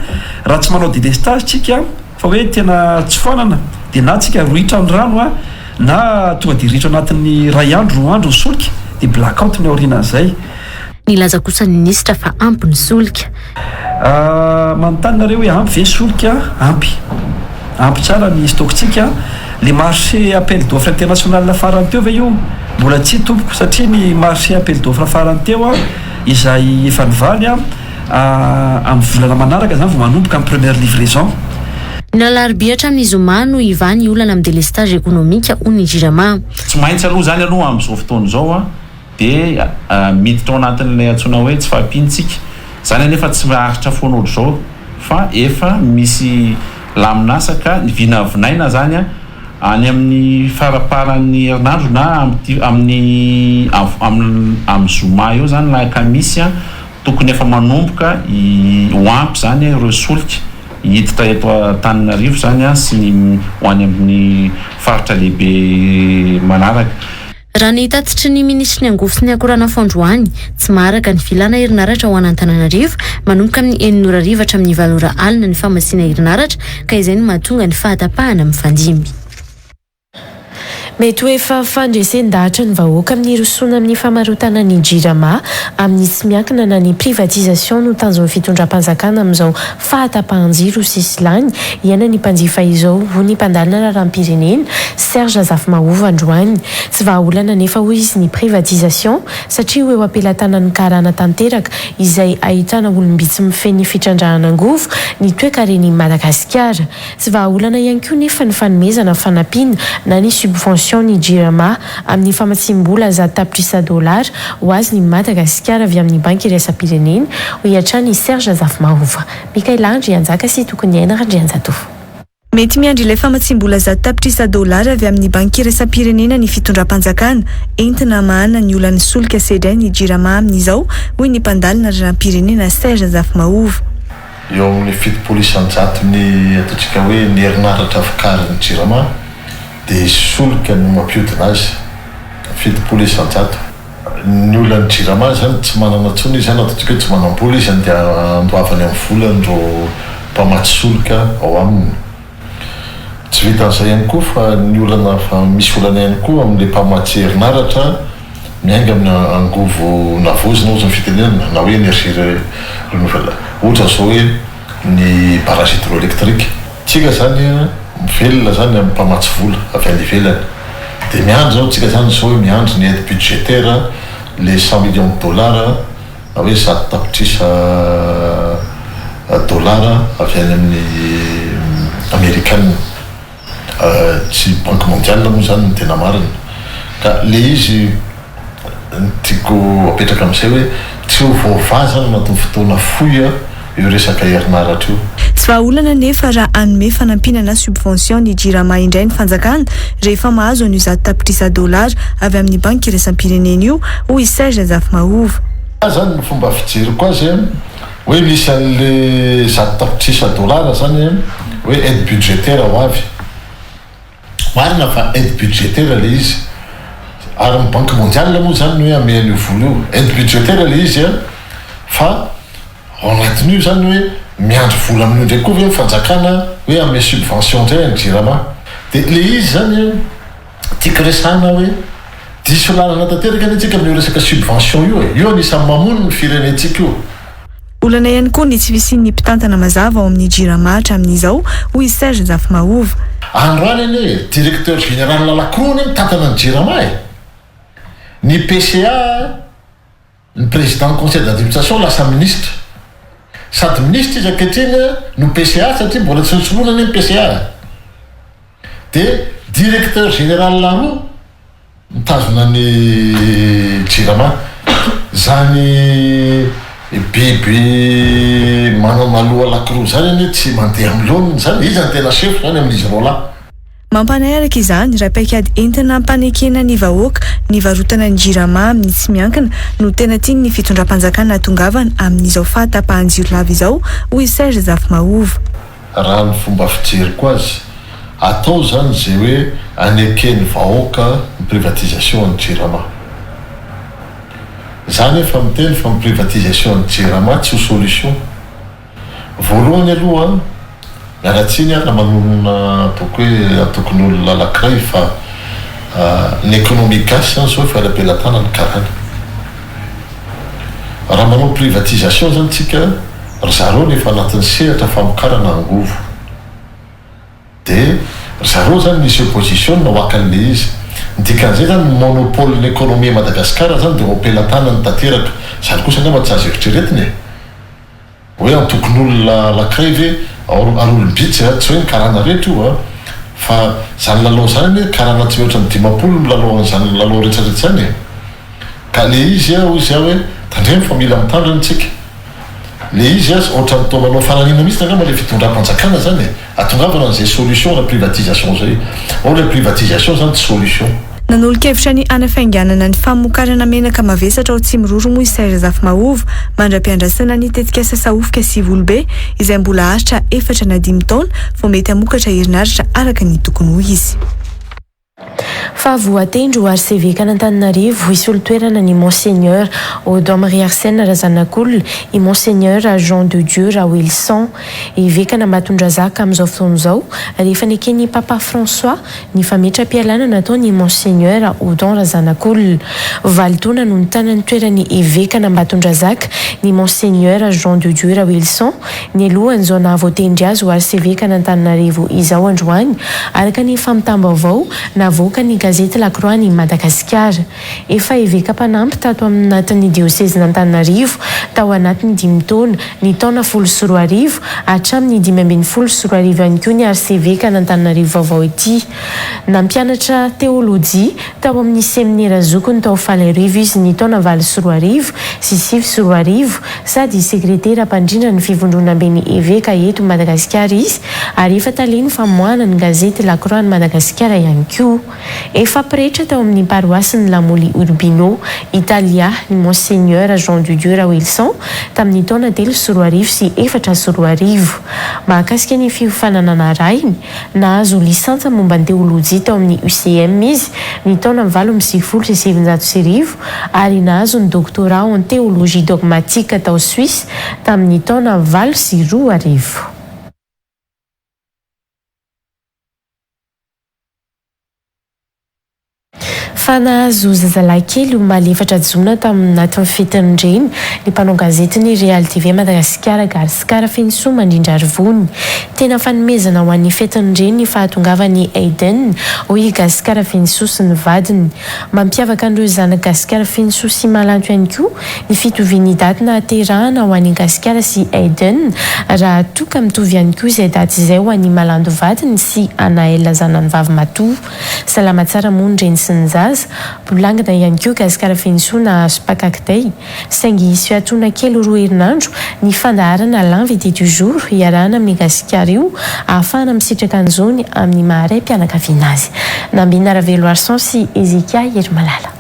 raha tsy manao délestage tsika Fa hoe tena tsy foanana dia na tsika rohitra ny rano a, na tonga dia ritra anatin'ny iray andro, roa andro ny solika dia black out ny aorianan'izay. Nilaza kosa ny minisitra fa ampy ny solika. Manontany nareo hoe ampy ve ny solika? Ampy. Ampy tsara ny stock-tsika. Le marché appel d'offre international farany teo ve io? Mbola tsia tompoko satria ny marché appel d'offre farany teo izay efa nivaly Amin'ny volana manaraka izany vao manomboka ny première livraison. Ny alarobia hatramin'ny zoma no hivaha ny olana amin'ny délestage ekonomika, hoy ny Jirama. Tsy maintsy aloha izany aloha amin'izao fotoana izao an, Dia miditra ao anatin'ilay antsoina hoe tsy fahampiana isika. Izany anefa tsy maharitra foana ohatr'izao fa efa misy lamin'asa ka ny vinavinaina izany any amin'ny faraparan'ny herinandro na amin'ity amin'ny amin'ny zoma eo izany na alakamisy tokony efa manomboka ho ampy izany ireo solika hiditra eto Antananarivo izany sy ny ho any amin'ny faritra lehibe manaraka. Raha ny tatitry ny minisitry ny angovo sy ny akoranafo androany, tsy maharaka ny filana herinaratra ho an'Antananarivo manomboka amin'ny enina ora hariva hatramin'ny valo ora alina ny famatsiana herinaratra ka izay no mahatonga ny fahatapahana mifandimby. Mety ho efa fandresen-dahatra ny vahoaka amin'ny hirosoana amin'ny famarotana ny Jirama amin'ny tsy miankina na ny privatisation no tanjon'ny fitondram-panjakana amin'izao fahatapahan-jiro sy silany iainan'ny mpanjifa izao, hoy ny mpandalina raharaham-pirenena, Serge Zafimahova androany. Tsy vahaolana anefa hoy izy ny privatisation satria ho eo am-pelatanan'ny karana tanteraka izay ahitana olom-bitsy mifehy ny fitrandrahana angovo ny toekaren'i Madagasikara. Tsy vahaolana ihany koa nefa ny fanomezana fanampiana na ny subvention ny Jirama amin'ny famatsiam-bola 100 tapitrisa dolara ho azy ny Madagasikara avy amin'ny Banky iraisam-pirenena, hoy hatrany i Serge Zafimahova. Mikaela Andrianjaka sy Tokoniaina Randrianjatovo. Mety miandry ilay famatsiam-bola 100 tapitrisa dolara avy amin'ny Banky iraisam-pirenena ny fitondram-panjakana, entina hamahana ny olan'ny solika sedrain'ny Jirama amin'izao, hoy ny mpandalina raharaham-pirenena Serge Zafimahova. Eo amin'ny 70 isan-jaton'ny ataontsika hoe ny herinaratra vokarin'ny Jirama dia solika no mampihodina azy, 70%. Ny olan'ny Jirama izany tsy manana intsony izy izany, ataontsika hoe tsy manam-bola izy dia andoavany amin'ny volany ireo mpamatsy solika ao aminy. Tsy vitan'izay ihany koa fa ny olana fa misy olana ihany koa amin'ilay mpamatsy herinaratra miainga amin'ny angovo navaozina hozy ny fitenenana na hoe énergie renouvelable. Ohatra izao hoe ny barrage hydroélectrique. Tsika izany mivelona izany amin'ny mpamatsy vola avy any ivelany. Dia miandry izao tsika izany izao hoe miandry ny aide budgétaire le cent millions de dollars na hoe 100 tapitrisa dolara avy any amin'ny amerikana, tsy banque mondiale moa izany no tena marina, ka le izy ny tiako apetraka amin'izay hoe tsy ho voavaha izany anatin'ny fotoana fohy io resaka herinaratra io. Tsy vahaolana anefa raha hanome fanampiana na subvention ny Jirama indray ny fanjakana rehefa mahazo an'io 100 tapitrisa dolara avy amin'ny banky iraisam-pirenena io, hoy i Serge Zafimahova. Za zany ny fomba fijeriko azy hoe misy an'le 100 tapitrisa dolara zany hoe aide budgétaire ho avy. Marina fa aide budgétaire le izy ary ny banque mondiale moa zany no hoe hamehy an'io vola io. Aide budgétaire le izy fa ao anatin'io zany hoe miandry vola amin'io indray koa ve ny fanjakana hoe hanome subvention indray an'i Jirama. De le izy zany tiako resahina hoe diso lalana tanteraka anie tsika amin'io resaka subvention io e. Io anisan'ny mamono ny firenentsika io. Olana ihany koa ny tsy fisian'ny mpitantana mazava ao amin'ny Jirama hatramin'izao, hoy i Serge Zafimahova. Androany anie e, directeur général lakroa anie mitantana ny Jirama e. Ny PCA, ny président ny conseil d'administration lasa ministra. Sady ministra izy ankehitriny no PCA satria mbola tsy nosoloina anie ny PCA e. Dia directeur général roa mitazona ny Jirama. Zany biby manana loha lakroa zany anie tsy mandeha amin'ny laoniny zany. Iza no tena chef zany amin'izy roalahy? Mampanahy araka izany raha paikady entina hampanekena ny vahoaka ny varotana ny Jirama amin'ny tsy miankina no tena tian'ny fitondram-panjakana hahatongavana amin'izao fahatapahan-jiro lava izao, hoy i Serge Zafimahova. Raha ny fomba fijeriko azy, atao zany izay hoe aneken'ny vahoaka ny privatisation an'ny Jirama. Za nefa miteny fa ny privatisation an'ny Jirama tsy ho solution. Voalohany aloha, miala tsiny aho raha manonona ataoko hoe antokon'olona anakiray fa ny économie gasy zany zao efa ela am-pelatanana ny karana. Raha manao privatisation zany tsika, ry zareo no efa anatin'ny sehatra famokarana angovo. Dia ry zareo zany mi se positionne ho haka an'ilay izy. Ny dikan'izay zany ny monopole ny économie Madagascar zany dia eo am-pelatanany tanteraka. Izany kosa angamba tsy azo eritreretina e. Hoe antokon'olona anankiray ve ary olom-bitsy a, tsy hoe ny karana rehetra io a, fa izany lalao izany anie karana tsy mihoatra ny 50 no milalao an'izany lalao rehetra rehetra izany e. Ka le izy hoy izy hoe tandremo fa mila mitandrina tsika. Le izy aza ohatran'ny toa manao fananina mihitsy angamba le fitondram-panjakana zany e! Atongavana an'izay solution na privatisation zay. Or le privatisation zany tsy solution. Nanolo-kevitra ny hanafainganana ny famokarana menaka mavesatra ao Tsimiroro moa i Serge Zafimahova, mandra-piandrasana ny tetikasa Sahofika sy Volobe, izay mbola haharitra efatra na dimy taona vao mety hamokatra herinaratra araka ny tokony ho izy. Fa voatendry ho arsevekan'Antananarivo hisolo toerana ny Monseigneur Odon Marie Arsène Razanakolona i Monseigneur Jean de Dieu Raoelison, evekan'Ambatondrazaka amin'izao fotoana izao, rehefa neken'ny Papa François ny fametram-pialana nataon'i Monseigneur Odon Razanakolona. Valo taona no nitana ny toeran'ny evekan'Ambatondrazaka ny Monseigneur Jean de Dieu Raoelison, Nialohan'izao nahavoatendry azy ho arsevekan'Antananarivo izao androany, araka ny fampitam-baovao navoakan'ny gazety La Croix an'i Madagasikara. Efa eveka mpanampy tato anatin'ny diosezin'Antananarivo tao anatin'ny dimy taona, ny taona 2010 hatramin'ny 2015 ihany koa ny arsevekan'Antananarivo vaovao ity. Nampianatra teolojia tao amin'ny seminera zokiny tao Faliarivo izy ny taona 2008 sy 2009 sady sekretera mpandrindra ny Fivondronamben'ny Eveka eto Madagasikara izy ary efa talen'ny famoahana ny gazety La Croix an'i Madagasikara ihany koa. Efa pretra tao amin'ny paroasin'i Lamoli Urbino, Italia, ny Monseigneur Jean de Dieu Raoelison tamin'ny taona 2003 sy 2004. Mahakasika ny fiofanana narahiny, Nahazo lisantsa momba ny teolojia tao amin'ny UCM izy ny taona 1998 ary nahazo ny doctorat en théologie dogmatique tao Suisse tamin'ny taona 2008. Fa nahazo zazalahy kely omaly efatra jona tamin'ny fetin'ny reny ny mpanao gazetin'ny Real TV Madagasikara Gasikara Fenosoa Mandrindrarivony. Tena fanomezana ho an'ny fetin'ny reny ny fahatongavan'i Aiden, hoy i Gasikara Fenosoa sy ny vadiny. Mampiavaka an'ireo zanak'i Gasikara Fenosoa sy Malanto ihany koa ny fitovian'ny daty nahaterahana ho an'i Gasikara sy Aiden raha toa ka mitovy ihany koa izay daty izay ho an'i Malanto vadiny sy Anaël zanany vavimatoa. Salama tsara moa ny reny sy ny zaza. Bolangina ihany koa Gasikara Fenosoa nahazo Pakakday. Saingy hisy fiatoana kely roa herinandro ny fandaharana L'invité du jour iarahana amin'i Gasikara io ahafahana misitraka ny zony amin'ny maha raim-pianakaviana azy. Nambina Raveloarison sy Hezekia Herimalala.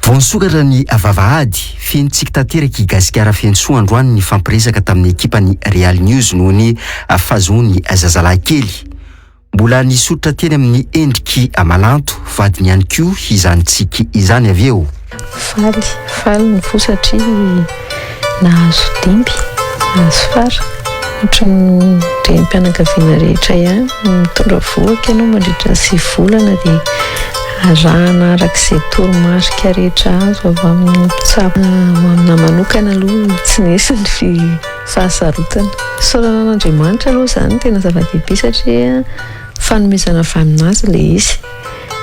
Vao nisokatra ny vavahady, feno tsiky tanteraka i Gasikara Fenosoa androany nifampiresaka tamin'ny ekipan'ny Real News noho ny fahazoany zazalahy kely. Mbola nisoritra teny amin'ny endrik'i Malanto, vadiny ihany koa izany tsiky izany avy eo. Faly, faly ny fo satria nahazo dimby, nahazo fara. Ohatran'ny renim-pianakaviana rehetra ihany, mitondra vohoka ianao mandritra ny sivy volana dia arahana araka izay toromarika rehetra azo avy amin'ny mpitsabo. Ho aminahy manokana aloha tsy nisy ny fahasarotana. Fisaorana an'Andriamanitra aloha izany no tena zava-dehibe satria fanomezana avy aminazy ilay izy.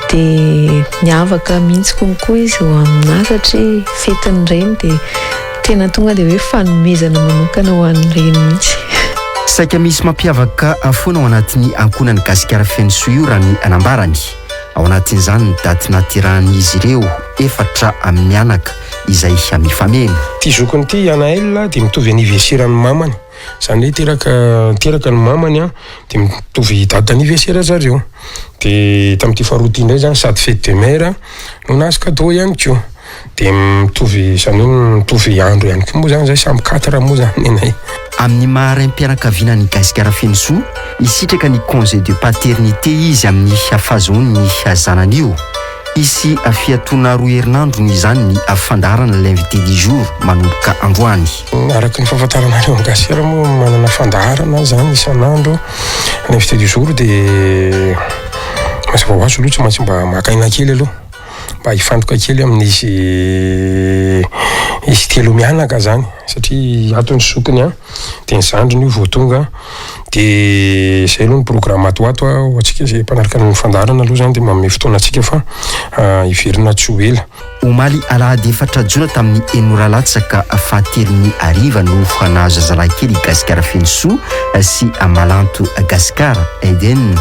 Dia niavaka mihitsy konkoa izy ho aminahy satria fetin'ny reny dia tena tonga dia hoe fanomezana manokana ho an'ny reny mihitsy. Saika misy mampiavaka foana ao anatin'ny ankohonan'i Gasikara Fenosoa io raha ny nambarany. Ao anatin'izany ny daty nahaterahan'izy ireo efatra mianaka izay mifameno. Ity zokiny ity, i Anaël, dia mitovy anniversaire an'ny mamany. Izany hoe teraka teraka ny mamany an, dia mitovy date anniversaire zareo. Dia tamin'ity faharoa ity indray izany sady fête de mère no nahazo cadeau ihany koa. Dia mitovy izany hoe mitovy andro ihany koa moa izany izay samy quatre moa izany nenay. Amin'ny maha raim-pianakaviana an'i Gasikara Fenosoa, hisitraka ny congé de paternité izy amin'ny fahazoany ny zanany io. Hisy fiatoana roa herinandro noho izany ny fandaharana L'invité du jour manomboka androany. Araka ny fahafantaranareo an'i Gasikara moa manana fandaharana izany isan'andro. L'invité du jour dia mazava ho azy aloha tsy maintsy mba maka aina kely aloha. mba hifantoka kely amin'izy izy telo mianaka zany satria ato ny zokiny an, de ny zandriny io vao tonga de zay aloha ny programme ato ho ato an, ho antsika izay mpanaraka ny fandaharana aloha zany de manome fotoana antsika fa hiverina tsy ho ela. Omaly alahady efatra jona tamin'ny enina ora latsaka fahatelon'ny hariva no nahazo zazalahy kely i Gasikara Fenosoa sy Malanto Gasikara, Eden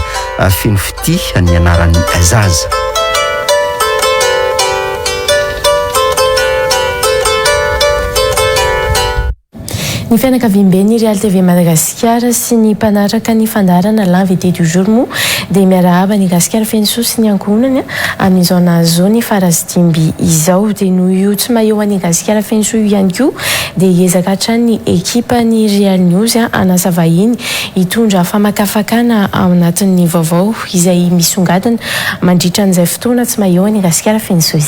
Feno Fitia ny anaran'ny zaza. Ny fianakaviamben'ny Real TV Madagasikara sy ny mpanaraka ny fandaharana L'invité du jour moa dia miarahaba an'i Gasikara Fenosoa sy ny ankohonany amin'izao nahazoany farasidimby izao. Dia noho io tsy maha eo an'i Gasikara Fenosoa io ihany koa dia hiezaka hatrany ny ekipan'ny Real News hanasa vahiny hitondra famakafakana ao anatin'ny vaovao izay misongadina mandritra an'izay fotoana tsy maha eo an'i Gasikara Fenosoa izay.